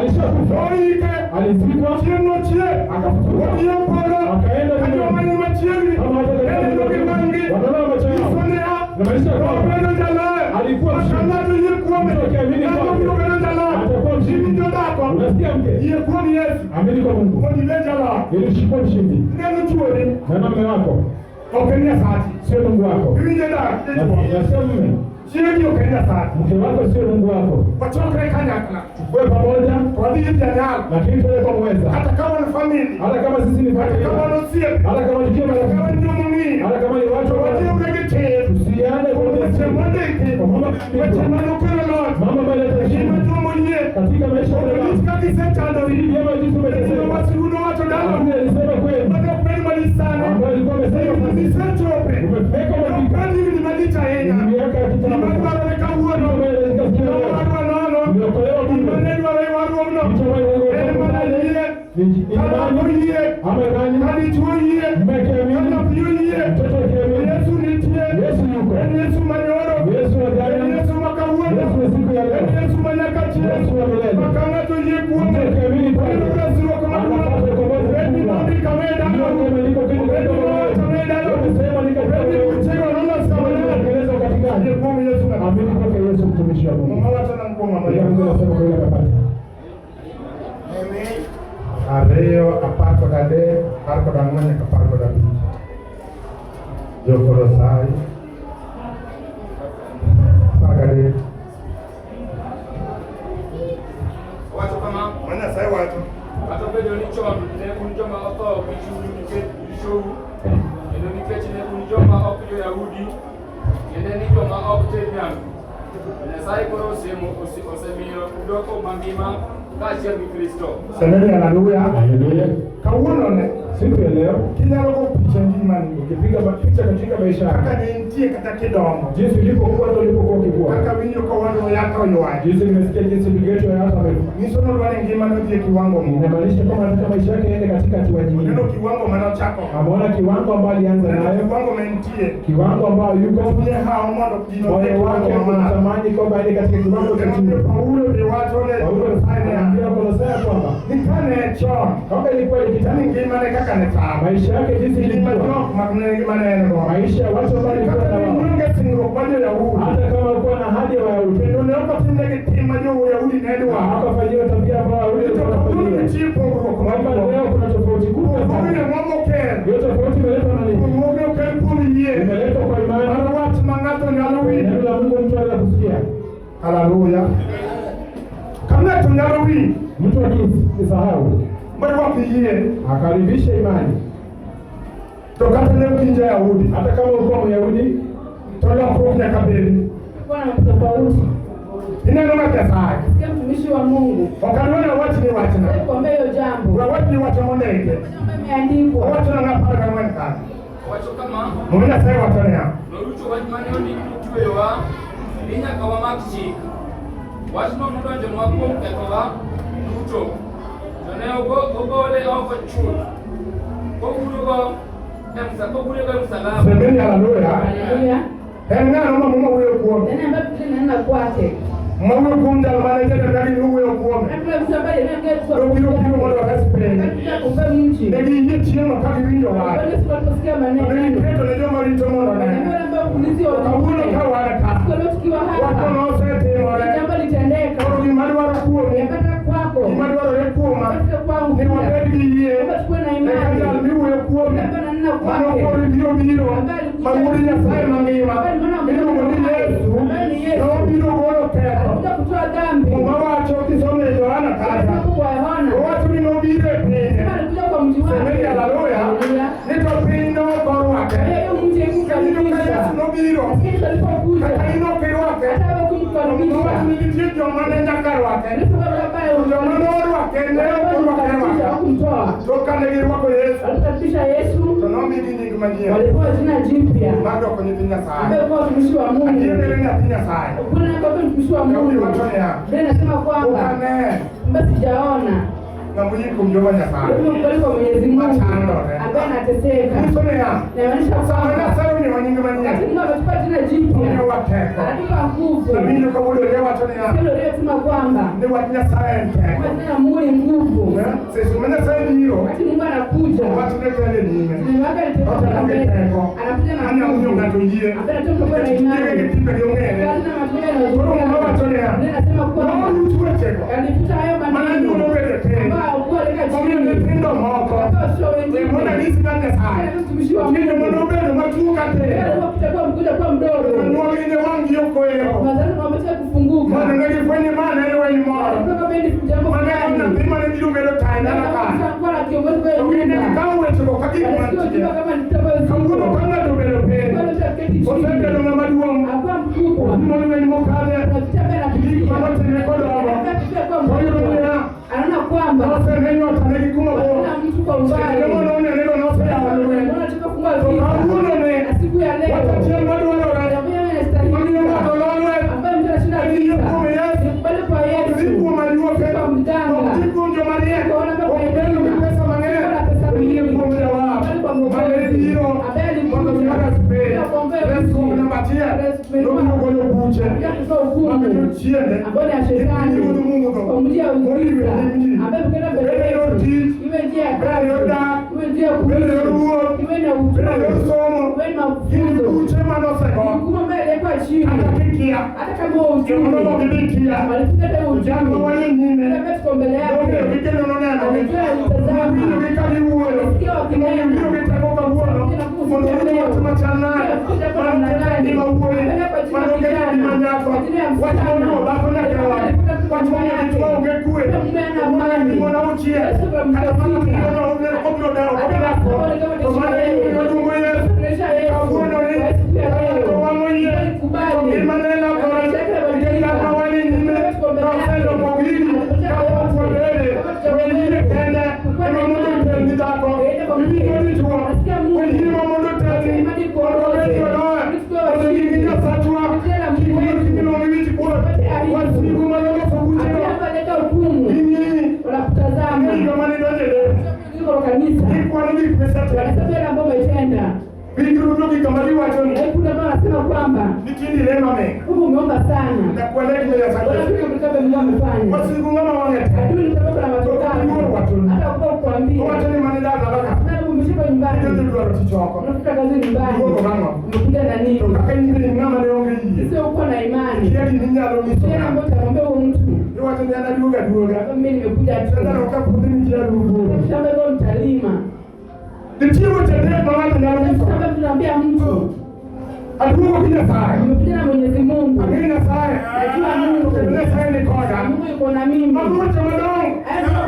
Alishakufa. Noike. Alizikwa. Chieng' nochier. Akafufuka. Odhi e polo. Akaenda Ka joma mbinguni. ni machiegni. Kama watu Neno gi mangi. wanaona macho yao. Nyiso niya. Inamaanisha kwamba Nobedo jaler. alikuwa Ma ka mshindi. ng'ato yie kuome. Mtu akiamini Ng'ato kwake biro bedo jalar. atakuwa mshindi. Iwinjo dhako. Unasikia mke? Yie kuom Yesu. Amini kwa Mungu Mondo ibed jalar. ili uchukue mshindi. Neno chuori. Naona mume wako Ok en Nyasachi. sio Mungu wako. Iwinjo dak. Dichuo. Nasikia mume, Chiegi ok en Nyasachi. mke wako sio Mungu wako. Wachokre kanyakla. Tukue pamoja, To wadhi ir janyal. lakini tuende kwa mweza. Kata ka wan family. Hata kama sisi ni Kata ka familia, wan osiepe. hata kama tukiwa Kata ka marafiki, wan jomong'iyo. hata kama ni watu To wa wajiwre gi chir. tusiane kwa Weche ujasiri. mondiki. Kwa mambo Weche yameandikwa, manokelo loch. mambo ambayo yanaleta Gima ushindi joma oyie. katika maisha ya Ok lich wanadamu. ka gisechandori. Si vyema jinsi Gima umeteseka. wasigu nowacho dalau. Lakini alisema kweli Mane ok bed malich sani. ambayo alikuwa amesema Higni sasa. misechope. Umefika Ok umefika. bed higni malich ahinya. Ni miaka ya Gima kitambo. dwarore kawuono. Ambayo inaweza siku ya leo. Nowarwa nono. Umeokolewa Gima bure. ne dwaro e warruokno. Kitu ambayo En mana yie. ni Ka dhako imani oyie. ama imani. Ka dichuo oyie. Mume Ka akiamini, nyathi oyie. mtoto akiamini, Yesu nitie. Yesu yuko. En Yesu manyoro. Yesu wa En jana, Yesu ma kawuono. Yesu wa siku ya En leo, Yesu ma nyaka chieng'. Yesu wa milele. Ma ka ng'ato oyie kuome. Mtu akiamini kwake, Oyudo resruok maduong'. anapata ukombozi Obed ni mkubwa. nondiko ang'o e Ndio dalau. imeandikwa kwenye Obed ni kitabu nowacho ang'o e dalau. Amesema ni katika Obed ni buchego nolos kama Mungu nade. anaeleza katika Yie kuom Yesu ng'ato. amini kwake Yesu mtumishi wa Mungu. Muma wacho nang'o kuom ng'ama Ndio yie? Mungu anasema kwa yule amepata. Ariyo, 13, 14 nyaka 15. Jo-Kolosai 13. Wacho kama Ma Nyasaye wacho. kata obedo ni chon ne un joma otho gi chunyu nikech richou, kendo nikech ne un joma ok jo-Yahudi, tiende ni joma ok ter nyangu. To Nyasaye koro osemiyo udoko mangima kaachiel gi Kristo. Semeni haleluya. Haleluya. Kawuono ne Siku ya leo kinyalo go picha ngimani ukipiga picha katika maisha yako, kaka ne intie kata kidongo jinsi ulivyokuwa hata ulipokuwa ukikua, kaka winjo ka wadwa yaka oywak jinsi nimesikia jinsi ndugu yetu hapa amekufa, nyiso nodwaro ni ngima nodhi e kiwango moro. inamaanisha kwamba anataka maisha yake yaende katika hatua nyingine. Oneno kiwango manochako Ameona kiwango ambayo alianza oneno nayo, kiwango mentie kiwango ambayo yuko, chunye hawo mondo gino odhi e moyo kiwango wake mamalo. unatamani kwamba aende katika kiwango cha Emomiyo juu. Paulo be wacho ne Paulo Nyasaye niya anaambia Wakolosai kwamba ni kane chon kama ilikuwa ni ni kitambo, ngimane kaka ne chal maisha yake jinsi ngima ilikuwa, jok mag ne mane en go maisha ya watu ambao alikuwa kata na ne wao, onge singruok mar jo-Yahudi hata kama alikuwa na ahadi ya Wayahudi kendo ne ok otimnegi tim ma jo-Yahudi ne na dwaro hawakufanyiwa tabia ambayo Wayahudi to walikuwa kawuono wanafanyiwa. nitie pogruok Kwamba maduong' leo kuna tofauti kubwa pogruogni sana. ang'o mokel Hiyo tofauti imeletwa na nini? pogruogni okel kuom yie Imeletwa kwa imani. mar wach ma ng'ato nyalo winjo Neno la Mungu mtu anaweza kusikia. haleluya ka ng'ato nyalo winjo Mtu akisahau marwak yie akaribisha imani, to kata ne ok in ja-Yahudi hata kama ulikuwa Myahudi, to lokruok nyaka bedi Kuwa na tofauti. ineno ng'at Nyasaye Sikia mtumishi wa Mungu. ok adwa ni awach ni wachna Nataka kuambia hiyo jambo. we awach ni wacho mondike Jambo imeandikwa. owachona ng'a 14 kanyo Wacho kama Muma Nyasaye wacho niya norucho wach mane ondik notweyowa ni nyaka wamak chik. Wachno nodonjonwa kuom kethowa duto, to ne ogole oko chuth, kogurego e msalaba. semeni haleluya Haleluya. en ng'ano ma muma wuoyo kuome Nani ambaye Biblia inanena kwake? Muma wuoyo kuom jal mane jadagi nowuoyo kuome Kabla msalaba ile nobiro biro mondo ores piny Katika kumbe mji. ne giyie chieng'no ka giwinjo wach Wale siku waliposikia to ne maneno. giketo ne joma rito mondo Wale ne ambao ulinzi wa kawuono ka wan ka Siku leo tukiwa wachno hapa. nosetimore Jambo litendeka. koro gima dwaro kuomi Yapata kwako. gima dwarore kuoma Katika kwangu ni pia. wabed gi yie Kwamba tukuwe na eka imani. jal miwuoyo kuome Kwamba nanena mano kwake. koro biro biro ma wuod Nyasaye mangima miluongo ni Yesu nobiro golo ketho Alikuja kutoa dhambi. Muma wacho kisomo e Yohana kacha Kwa kwa Yohana. owacho ni nobiro e pinye Sema alikuja kwa mji wake. semeni haleluya Haleluya. ni to piny nokorwake Kwa hiyo mji Kawinjo ka Yesu haikukaribisha. nobiro Lakini alipokuja kata in ok irwake hata Muma wacho kumkaribisha. ni nitie joma ne nyaka rwake Alipokuwa ambaye joma norwake ne ok orwake rwake hakumtoa. to kane girwako Yesu Alikaribisha Yesu, to nomigi nying manyien walipewa jina jipya mar doko nyithi Nyasaye ambaye kuwa watumishi wa Mungu. adier ere nyathi Nyasaye Kuna kwamba mtumishi wa Daudi Mungu. wacho niya Biblia inasema ok kwamba ane kwamba sijaona ng'at Ng'ama oyie kuom Jehova Nyasaye. Mkubali kwa Mwenyezi Mungu Machandore. ambaye anateseka. Nyiso niya, Inaonyesha sama kwamba Nyasaye omiyowa nying wakati manyien, Mungu ametupa jina jipya, omiyowa teko. anatupa nguvu. Awinjo ka wuod Oria wacho niya, Hilo lilosema kwamba ni wach Nyasaye en teko. jina la Mungu ni nguvu. Eh, seche ma Nyasaye biro, Wakati Mungu anakuja, wachne kele nyime. neno lake litatoka Otelo gi mbele. teko. Anakuja na Manyalo miyo nguvu. ng'ato yie. Ambaye anatoka kwa Nikech tijege imani. gi timbegi ong'ere. Kazi na matendo Koro Muma wacho niya, Neno nasema kwamba noruch wechego yalifuta hayo mana maneno nyuolo bedo piny. ambayo hakuwa katika Omiyo chini. nyithindo moko Watoto we mondo wengine anyis mar Nyasaye. mtumishi wa Kendo mondo Mungu obedo matuo ka Yeye tin. alikuwa kutakuwa mkuja kuwa mdogo, Jonyuolgi ne wang'gi ok ohero. wazazi wamecha kufunguka Mondo ne gifweny ni ma ne en weny moro. Walikuwa kama hili jambo Mane en fulani nyathi mane biro bedo taya dala ka. kuwa na kiongozi kwa To gin ne nyumba gikawo wechego ka gik Walisikia mantie. ujumbe kama ni kitabu Kawuono zito ka ng'ato obedo piny, Wale keti chini osebedo ng'ama duong'. akuwa mkubwa Otimo lweny mokadhe, kuna vita ambaye gik anapitia manotimre kodongo. Anapitia kuwa Oyudo mkubwa niya, anaona kwamba nosene nyota negi kuma bor. hakuna mtu kwa umbali Kendo mononene noseyawo lweny. Anaona toka kufungua To vita kawuono ne, na siku ya leo wach achiel madwarore, ambayo inastahili mamiyo ng'ato lo lweny, ambayo mtu anashinda en yie vita kuom Yesu. nikubali kwa Ok dhi Yesu kuom ajuoke, kwa mganga ok dhi kuom joma riek, ok bedo gi pesa mang'eny, to yie kuom Jawar mane biro mondo omi ores piny. Resruok namba achiel, nobiro golo buche kuja kutoa mag hukumu jochiende ambayo ni ya gi shetani pinyruodh mudho kwa njia ya moriwo ujiza e nyim ji. ambayo imekwenda mbele Bed e yor yetu, tich, iwe njia ya bed e yor kazi, dak, iwe njia ya bed e yor kuishi, wuoth, iwe na bed e yor utuo, somo, iwe na gin mafunzo, buche manosego hukumu ambayo iliwekwa chini, kata kikia hata kama wewe hujui, jomanogo gidhi kia walifika hata jal hujui, ma wanie nyime yule ambaye tuko mbele nong'eyo yake gi kendo nonenogi alijua, alitazama, nowinjogi ka giwuoyo alisikia mondo wakinena, biro gi teko kawuono mondo oyud wach machal nade manoketo e ngima wuoyi manoketo e ngima nyako wach momiyo dhako nyaka e ode wach momiyo dichwo onge kwe momiyo mon auchiel kata mana milion obiro dewo obiro dak to mano emomiyo oluongo Yesu kawuono ni to wang'o yie to ngimane lokore nikech kata wan e nyime noseloko gigi kapok wabede we yie kende ema mondo otelni dhako iwinjo dichwo we yie ma mondo otelni mondo wabed joloya mondo gigi Nyasachwa kik yud gimiluongo ni wich kuot wasigu manoloso buchego ambaye aleta hukumu, ging'iyi wanakutazama ing'e higa mane idonje iko kwa kanisa, ikwano gik misetimo wanahesabu yale ambayo umetenda. winjruto gik ma giwacho ni Na hii kuna ambao wanasema kwamba nitindi lemo aming'a huku umeomba sana, nakwale gima Nyasaye wanafika kutoka Mungu amefanya. wasigu ng'ama wang'e tek Adui ni sababu na matokeo, hata kwa kukwambia owacho ni mane dala ka na umeshika idhi nyumbani, dwaro tich oko unafuta kazi nyumbani, iduogo gang'o umekuja na to nini? kaka in be ng'ama ne onge yie Sio uko na imani kia giminyalo nyiso tena ambayo utamwambia huyo mtu iwacho ni an aduogo aduoga kwamba mimi nimekuja tu, satan ok apuodhi nitie aduogo shamba hilo mtalima. nitie weche adek ma ng'ato nyalo nyiso Sasa tunaambia mtu aduogo gi Nyasaye umekuja na Mwenyezi Mungu, ang'e Nyasaye najua Mungu, kendo Nyasaye ni koda Mungu yuko na mimi. mago weche madongo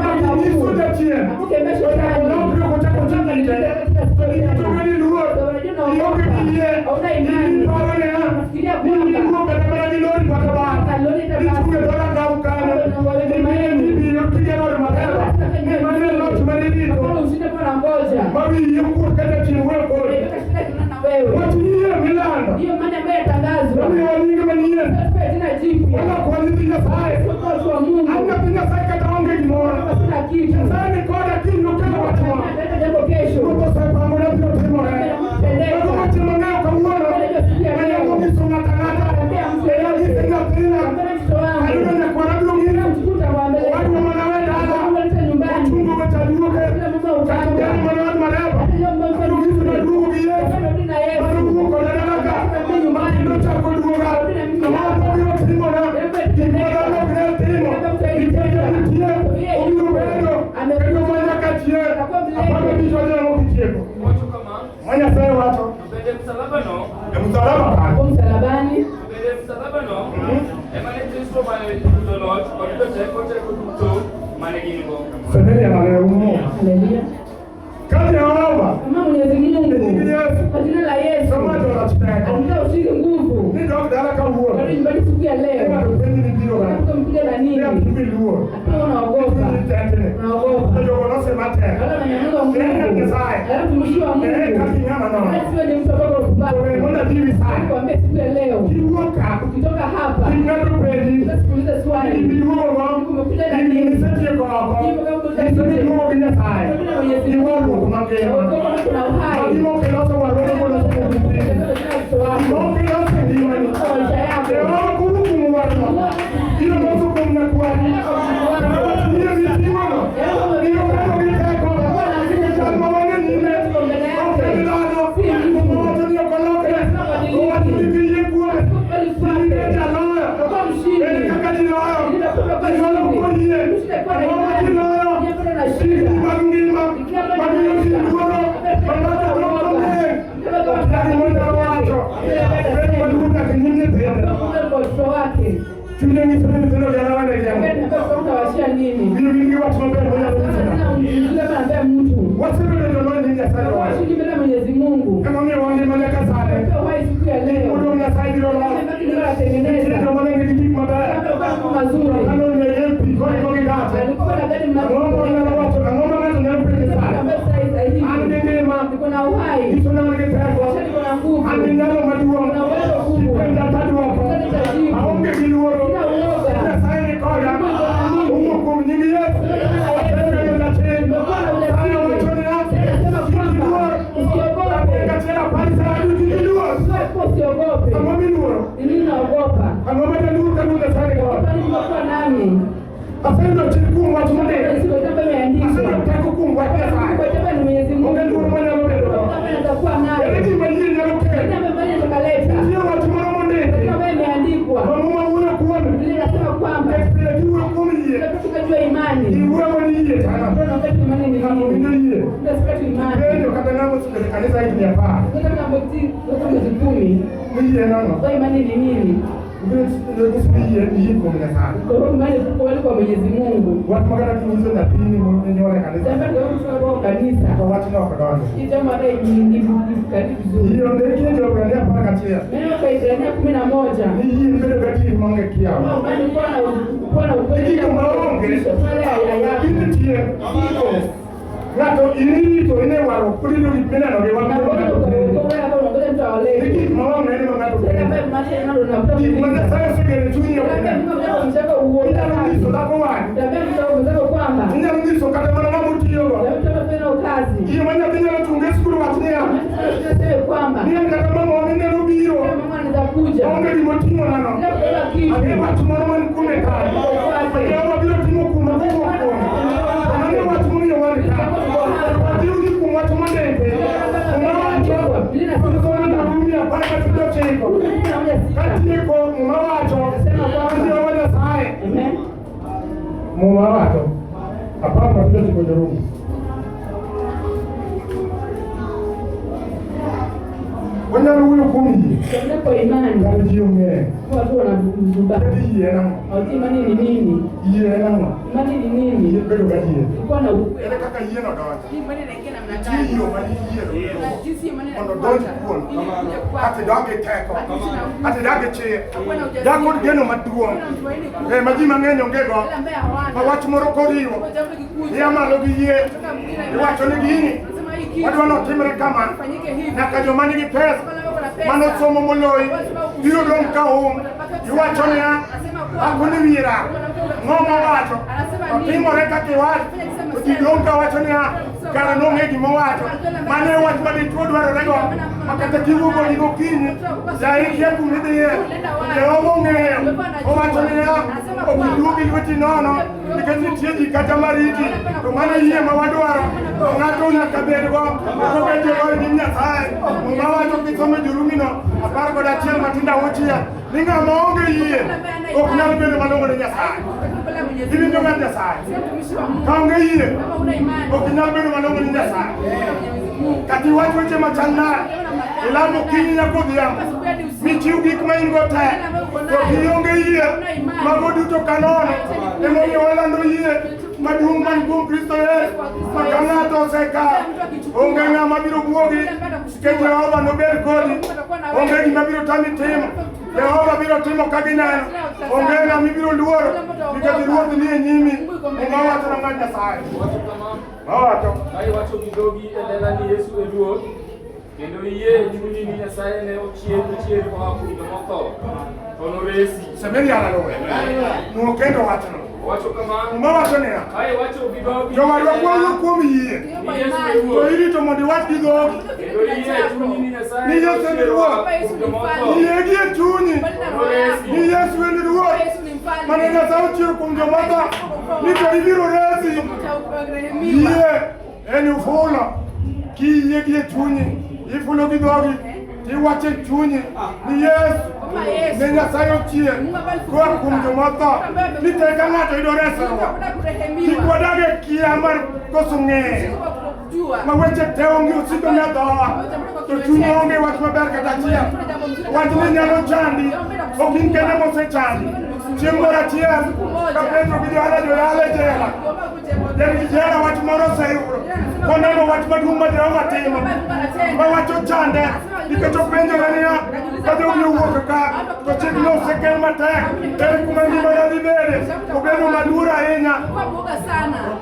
maginyiso jachien Akukemea to nyaka shetani olokre kochako chako te to nikech ni luor ionge gi yie iparo niya ni iwuok kata mana gi lori kata bas ichung' e dhoranga kanyo imiye ni ibiro kigero od maber ni mano e loch mane irito ushinde kwa nangoja ma wiyi okuot ka jachien wuoyo kodi Unaiweka shida kinana na wewe. wach yie milando Hiyo imani ambayo yatangazwa omiyowa nying manyien tupe jina jipya, walokwa nyithi Nyasaye sio kwa watu wa Mungu, an nyathi Nyasaye kata onge gimoro kama sina kitu. Nyasaye ni koda kiny nokelo wachwa Ataleta jambo kesho Ruoth osepango ne biro timore mago weche mang'eyo kawuono manyalo nyiso ng'ato ang'ata e anyise nyathina Mbele mtoto wangu ayudo nyakwara biro ng'iyo mchukuu utamwambia owadwa mana we dala Unaleta nyumbani ochungo gocha duoke kila mama kata utaenda ogeno mana wad mareba hata leo mama abiro nyiso naduogo gi Yesu rudi na Yesu mano wuok koda dala ka kendo chako duoga mano biro timona gik ma dhano ok nyal timo nikech nitie obiro bedo kendo manyaka chieng' 15 wanyalo kitieko Wacho kama, ma Nyasaye wacho to bende msalabano, e msalaba kanyo hapo msalabani to bende msalabano, ema ne Kristo mane yudo loch kod joteko teko duto mane gin-go. Semeni haleluya. haleluya Ka Jehova kama Mwenyezi Mungu e nying Yesu kwa jina la Yesu nomato loch teko alikuwa ushindi nguvu ni dok dala kawuono Rudi nyumbani siku ya ni leo ng'ato penji ni biro ga mkuja na ni nini apimbi luor hakuna unaogopa ni tetni unaogopa to jogo nosema tek wala wananyanyuka Ne en Mungu Nyasaye alafu mtumishi wa ne en Mungu kaka ing'ama nono hata siwe ni mtu ambaye to we mondo ukubali atiwi sani kuambia siku ya leo kiwuok ka ukitoka hapa kik ng'ato penji sasa sikuulize ni swali ibiduogo go umekuja na ni nini isetieko oko hivyo kama Nyiso ni duogo gi Nyasaye. Bila Mwenyezi Gi warruok Mungu. mangima. Na wokovu kuna uhai. Ma gima ok iloso warruok moloso kuom nyithindo. Gima ok iloso e ngimani. Jehova koro kuom warruok. Biro loso kuom nyakwari. Jehova tiyo gi ting'ono. Biro bedo gi teko. Nikech chal ma wan e nyime. Ok en dhano. Muma wacho ni ok olokre. Owacho ni kiyie kuome. In jaloyo. Ere kaka ji loyo? Ji loyo koyie. Ang'o ma ji loyo? Higni mag ngima. Mamiyo ji luoro. Ma ng'ato dok ong'eng. Ok nyal gima wacho. Bed maduong' nyaka nyim nyithindo. Watoto wake. Chunye nyiso ni nyithindo jalawa ne gemo. Utawachia nini? Biro gin gi wach maber manyalo nyiso ng'ato. Yule ambaye mtu Wasebedo jolony ni Nyasaye owacho. washindi mbele ya Mwenyezi Mungu. Emomiyo wangima nyaka sani. Pewa uhai siku ya leo. Odong' Nyasaye biro loso. Ndio anatengeneza. Nitiere joma ne nigi gik maber. Kama mazuri. Kano ne pi kod gi gate. Alikuwa na gari Ang'o ma nyalo wacho? Ang'o ma ng'ato nyalo penjo sani? ambayo sasa An hivi. gi ngima. Niko na uhai. Nyiso ni an gi teko. Kisha niko na nguvu. An gi nyalo maduong'. Nina uwezo kubwa. Kipenja tadwoko. Aonge gi luoro. Sina uoga. Nyasaye ni koda. Owuok kuom nying Yesu. Asebedo jachir. Nyasaye owacho niya, Anasema kik kwamba iluor. usiogope. Dakika achiel apar sa adi kik iluor. Sio usiogope. Ang'o miluoro? Ni nini unaogopa? Ang'o ma jaluor ka luor Nyasaye ni koda? Kwani nimekuwa nami. Aseyudo chir kuom wach mondiki. Sio jambo imeandikwa. Aseyudo teko kuom wach Nyasaye. Kwa jambo ni Mwenyezi Mungu. Onge luor manyalo bedogo. Kama nitakuwa Ere nayo. gima yie nyalo kelo? Nini ambayo nitakaleta? Nitie wach moro mondiki. Kama imeandikwa. Ma Muma wuoyo kuome. Biblia inasema kwamba Nikech pile giwuoyo kuom yie. tukajua imani. Giwuoyo ni yie tana. Ndio wakati imani ni Ng'ato nini? winjo yie. Ndio sikati imani. Penjo kata ng'ama osebedo e kanisa higni apar. Sasa kama mwezi mwezi 10, Ni yie en ang'o? kwa imani ni nini? Ibiro nyiso ni yie ni yie kuom Nyasaye. Kwa hiyo imani kwa kwa Mwenyezi Mungu. Wach ma kata kinyiso nyathini monyuol e kanisa. Jambo ndio mtu kwa kanisa. To wachno ok donjo. Hii jambo hata ni vizuri. Yie ondiki e Jo-Hibrania 11. Neno kwa Ibrania 11. Ni yie bedo gadier maonge kiawa. Imani kuwa na ukweli. Gigo maonge. Pale hayako. Lakini nitie. Ng'ato irito ine warruok pod iyudo gik mineno gi wang' Na ma kwa ng'ato hiyo neno. kwa hiyo unangoja mtu Ni awalete. gik maonge en ma ng'ato Tena neno. ambaye macho nalo unakuta Gik ma Nyasaye osegero e chunyi ok Labda nen. Mungu ameshaka uoga. Inyalo nyiso dhako wang'i. Labda mtu kwamba Inyalo nyiso kata mana ng'ama otiyogo. labda mtu anafanya kazi. Gima ma nyathi nyalo chunge e skul wach niya. Tunasema kwamba Ni en kata mama wa mineno biro. kama mama anaweza kuja Onge gima oting'o nano. bila kubeba kitu. Ang'e wach moro man kuome kanyo. Jehova biro timo kuma kowuok kuome. Mano e wach momiyo wan ka. Wajiw ji kuom wach mondiki. Muma wacho, somo Rumi 19. Katieko Muma wacho, an Jehova Nyasaye. Amen. Muma wacho, 19 jo-Rumi. Wanyalo wuoyo kuom yie. Tunaongea kwa imani. Kar ji ong'eyo. Watu wanazubaa. Kata yie en ang'o? Hawajui imani ni nini. Yie en ang'o? Imani ni Yie nini? bedo gadier. Kuwa na ukweli. Ere kaka yieno donjo? Imani inaingia namna Nitie gani? yo ma yiero Na jinsi imani mondo inafuata. donj kuom Ili ikuje kwako. kata idak gi teko kata idak gi chir Hakuwa na ujasiri. dak kod geno maduong' Hakuna mtumaini kubwa. ma ji mang'eny onge go Wale ambaye hawana. ma wach moro koriwo Kwa jambo likikuja. ia malo gi yie Kutoka mwingine iwacho ni gini Anasema hii kitu. wadwa notimre kama Ifanyike hivi. nyaka joma nigi pesa Wale ambao wana pesa. manosomo moloyi biro dong' ka um iwacho niya akoni wira ng'o mowacho otimore kaka iwacho to ji dong' ka wacho niya kara nong'e gimowacho mano e wach ma dichuo dwarorego ma kata kiwuok odi gokinyi jaikia kumidhiye Jehova ong'eyo owacho niya ok iduog gi lweti nono nikech nitie ji kata mariti to mano yie ma wadwaro to ng'ato nyaka bedgo koka Jehova e nyim Nyasaye Muma wacho kisomo Jorumino 11 matindo auchiel ni ng'ama onge yie ok nyal bedo malong'o ne Nyasaye Mbele ya Mwenyezi iwinjo Mungu. ng'at Nyasaye Sio mtumishi wa Mungu. ka onge yie Kama una imani. ok inyal bedo malong'o ne Nyasaye Mbele ya Mwenyezi Mungu. kata iwach weche machal nade ilamo okinyi nyaka odhiambo michiw gik ma in go te to kionge yie mago duto kanono emomiyo walando yie maduong' man kuom Kristo Yesu ma ka ng'ato osekawo onge ng'ama biro buogi nikech Jehova nobed kodi onge gima biro tami timo Jehova biro timo ka gineno onge ng'ama ibiro luoro nikech Ruoth nie nyimi Muma wacho na ng'at Nyasaye Wacho kama, mawacho ka iwacho gi dhogi e lela ni Yesu e Ruoth, kendo iyie e chunyi ni Nyasaye ne ochier oa kuom joma otho, to noresi. Semeni haleluya. Nuo kendo wachno. Owacho kama, Muma wacho niya, kae wacho gi dhogi jowadwa kwawuok kuom yie, ni Yesu e to Ruoth, irito mondo iwach gi dhogi. kendo iyie e chunyi ni Nyasaye Ni Yesu en Ruoth. kuom joma otho, Yie gi e chunyi oresi. ni Yesu en Ruoth mane Nyasaye ochiero kuom joma otho, ni to ibiro resi. Yie en ufulo. Kiyie gi e chunyi, ifulo gi dhogi, tiwacho e chunyi ni Yesu ne Nyasaye ochier koa kuom joma otho, ni tek ka ng'ato yudo resruok. Kik wadag e kia mar koso ng'eyo ma weche te onge osiko ne dhowa, to chuny onge wach maber kata achiel. Wachni nyalo chandi, ok in kende mosechandi. Chieng' moro achiel, ka Petro gi Johana joyalo e jela, jarit jela wach moro oseyudo, koneno wach maduong' ma Jehova timo, ma wach ochande, nikech openjore niya, ka jogi owuok ka, to chikno osekel matek, ere kuma ngimana dhi bede, obedo maluor ahinya.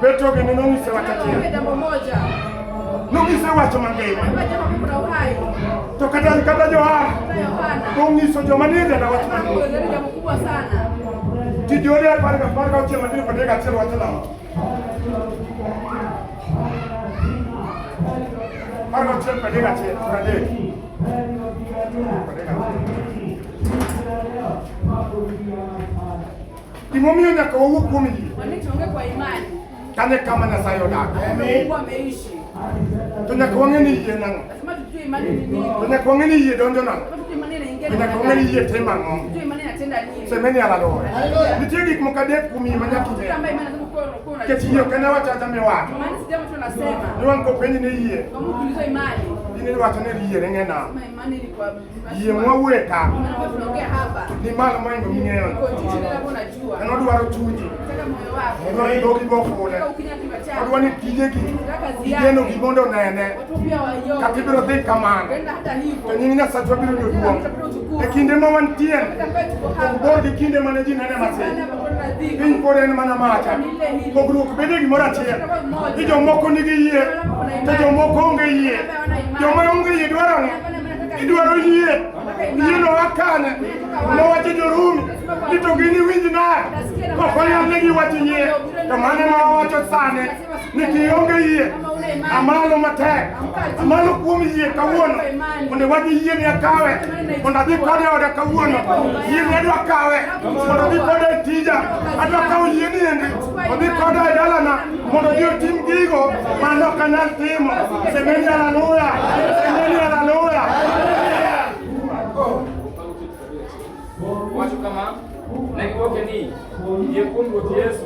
Petro gini nonyise wach achiel, nonyise wach mangima. To kata Johana nonyiso joma nie jela wach maduong'. Tich Joote 19 matindo kod 31 wacho nang'o? 19 31 30. Gimomiyo nyaka wawuo kuom yie, kanye kama Nyasaye odak. To nyaka wang'e ni yie nang'o. To nyaka wang'e ni yie donjo nang'o. To nyaka wang'e ni yie timo ang'o. Semeni haleluya. Nitie gik moko adek kuom yie ma nyaka ing'e. Nikech yie ok en awacha awacha miwacho. Ni wang' kopenji ni yie, in iwacho ni yie ne ng'e nang'o. Yie mwawuoye ka ni malo mohingo ming'eyo. En odwaro chunyi. Odwaro ni dhogi go fule. Odwaro ni tijegi igeno gi mondo onene. Kata ibiro dhi kamano. To nying Nyasachwa biro yudo duong'. E kinde ma wantie, ok bor gi kinde mane ji nene matin. Piny pod en mana macha. Pogruok bedo e gimoro achiel. Ni jomoko nigi yie, to jomoko onge yie. Joma onge yie dwaro ang'o? Gidwaro yie. Yie no a kanye? Nowacho jo-Rumi ni to giniwinj nade kok oyalnegi wach yie. To mano ema wawacho sani ni kionge yie, amalo matek, amalo kuom yie kawuono, mondo iwach ni yie ni akawe, mondo adhi kode e oda kawuono, yie ni adwa kawe, mondo adhi kode e tija, adwa kawo yie ni endi, odhi koda e dalana, mondo odhi otim gigo ma ok anyal timo. Semeni haleluya, semeni haleluya. Owacho kama, ne gidwoke ni, yie kuom Ruoth Yesu,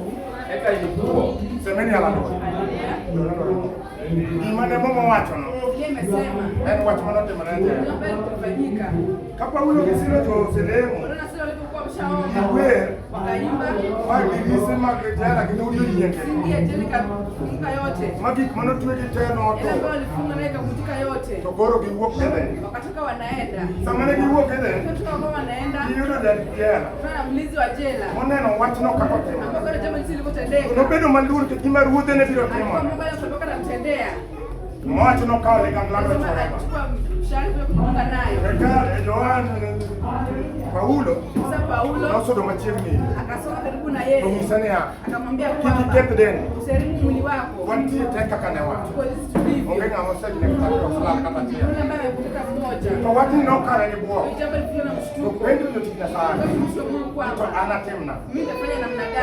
eka inikuwo. Semeni haleluya. Gima ne Muma wachono en wach manotimore e jela. Ka Paulo gi Sila to oselemo, giwer ma dirise mag jela gi dhoudi oyiengni, ma gik manotwe gi te notur, to koro giwuok gidhi. Sama ne giwuok gidhi, giyudo jarit jela moneno wachno kaka otimore. To nobedo maluor ka gima ruodhe ne biro timo. Mowacho nokawo ligangla nochworego. Eka Yohana Paulo nosudo machiegni to onyise niya, kik iketh dendi, wantie te kaka ne wan. Onge ng'ama osegine kata oselal kata achiel. To wachni nokare gi bwok. To penjo jotich Nyasaye, to an atim nang'o?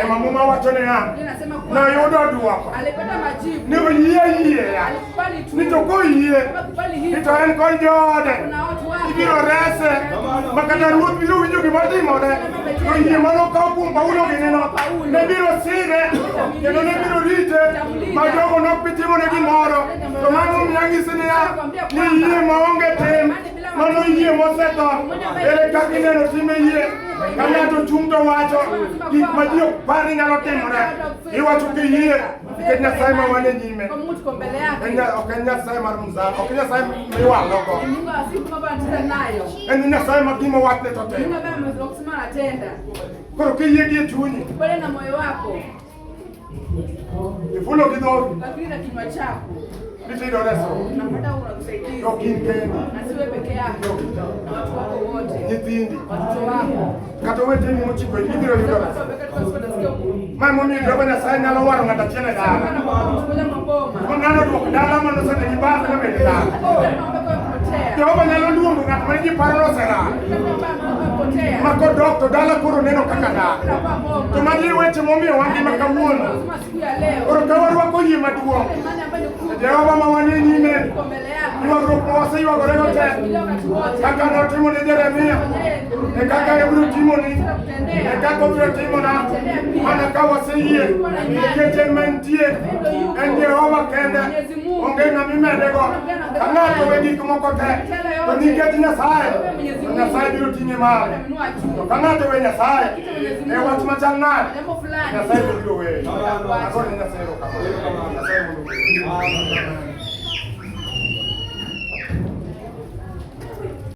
Ema Muma wacho niya, noyudo dwoko ni oyie yieya, ni to koyie ni to en kod joode ibiro rese, ma kata ruoth biro winjo gima otimore, to yie manokaw kuom Paulo gineno ne biro sire kendo ne biro rite ma jogo nok bi timone gimoro. To mano omiyo anyisi niya, ni yie maonge tim, mano yie mosetho. Ere kaka ineno time yie? Ka ng'ato chung' to wacho gik ma ji ok par ni nyalo timore, iwacho kiyie nikech Nyasaye ma wan e nyime ok en Nyasaye mar mzaa, ok en Nyasaye miwalogo. En Nyasaye ma gima wachne to timo. Koro kiyie gi e chunyi, ifulo gi dhogi, nitiyudo resruok. To ok in kendi, nyithindi kata oweteni mochiko gibiro yudo resruok. Ma emomiyo Jehova Nyasaye nyalo waro ng'ato achiel e dala. Kana kwa mtu mmoja maboma. Ma ng'ano duok dala manosedhi gi bathe nobet e dala. Ambaye amepotea. Jehova nyalo luongo ng'at ma ji paro noselal. Mtu ambaye amepotea. Ma kodok to dala koro neno kaka dala. Kwa boma. To magi e weche momiyo wangima kawuono. Sema siku ya leo. Koro ka warwako yie maduong'. Ile imani ambayo ni kubwa Jehova ma wanie nyime. iko mbele yako. Ywaruok ma waseywagorego te. Tumeshikilia wakati wote. Kaka notimo ne Jeremia. E kaka obiro timoni. E kaka obiro timona. Mana ka waseyie. Nikech en mantie. En Jehova kende. Onge ng'ama imedego. Ka ng'ato we gik moko te. To nikech Nyasaye. To Nyasaye biro ting'e malo. Amenua To juu. ka ng'ato we Nyasaye. E wach machal nade. Jambo fulani. Nyasaye to biro weyi. Agone Nyasaye erokamano. Nyasaye mondo ogwedhi.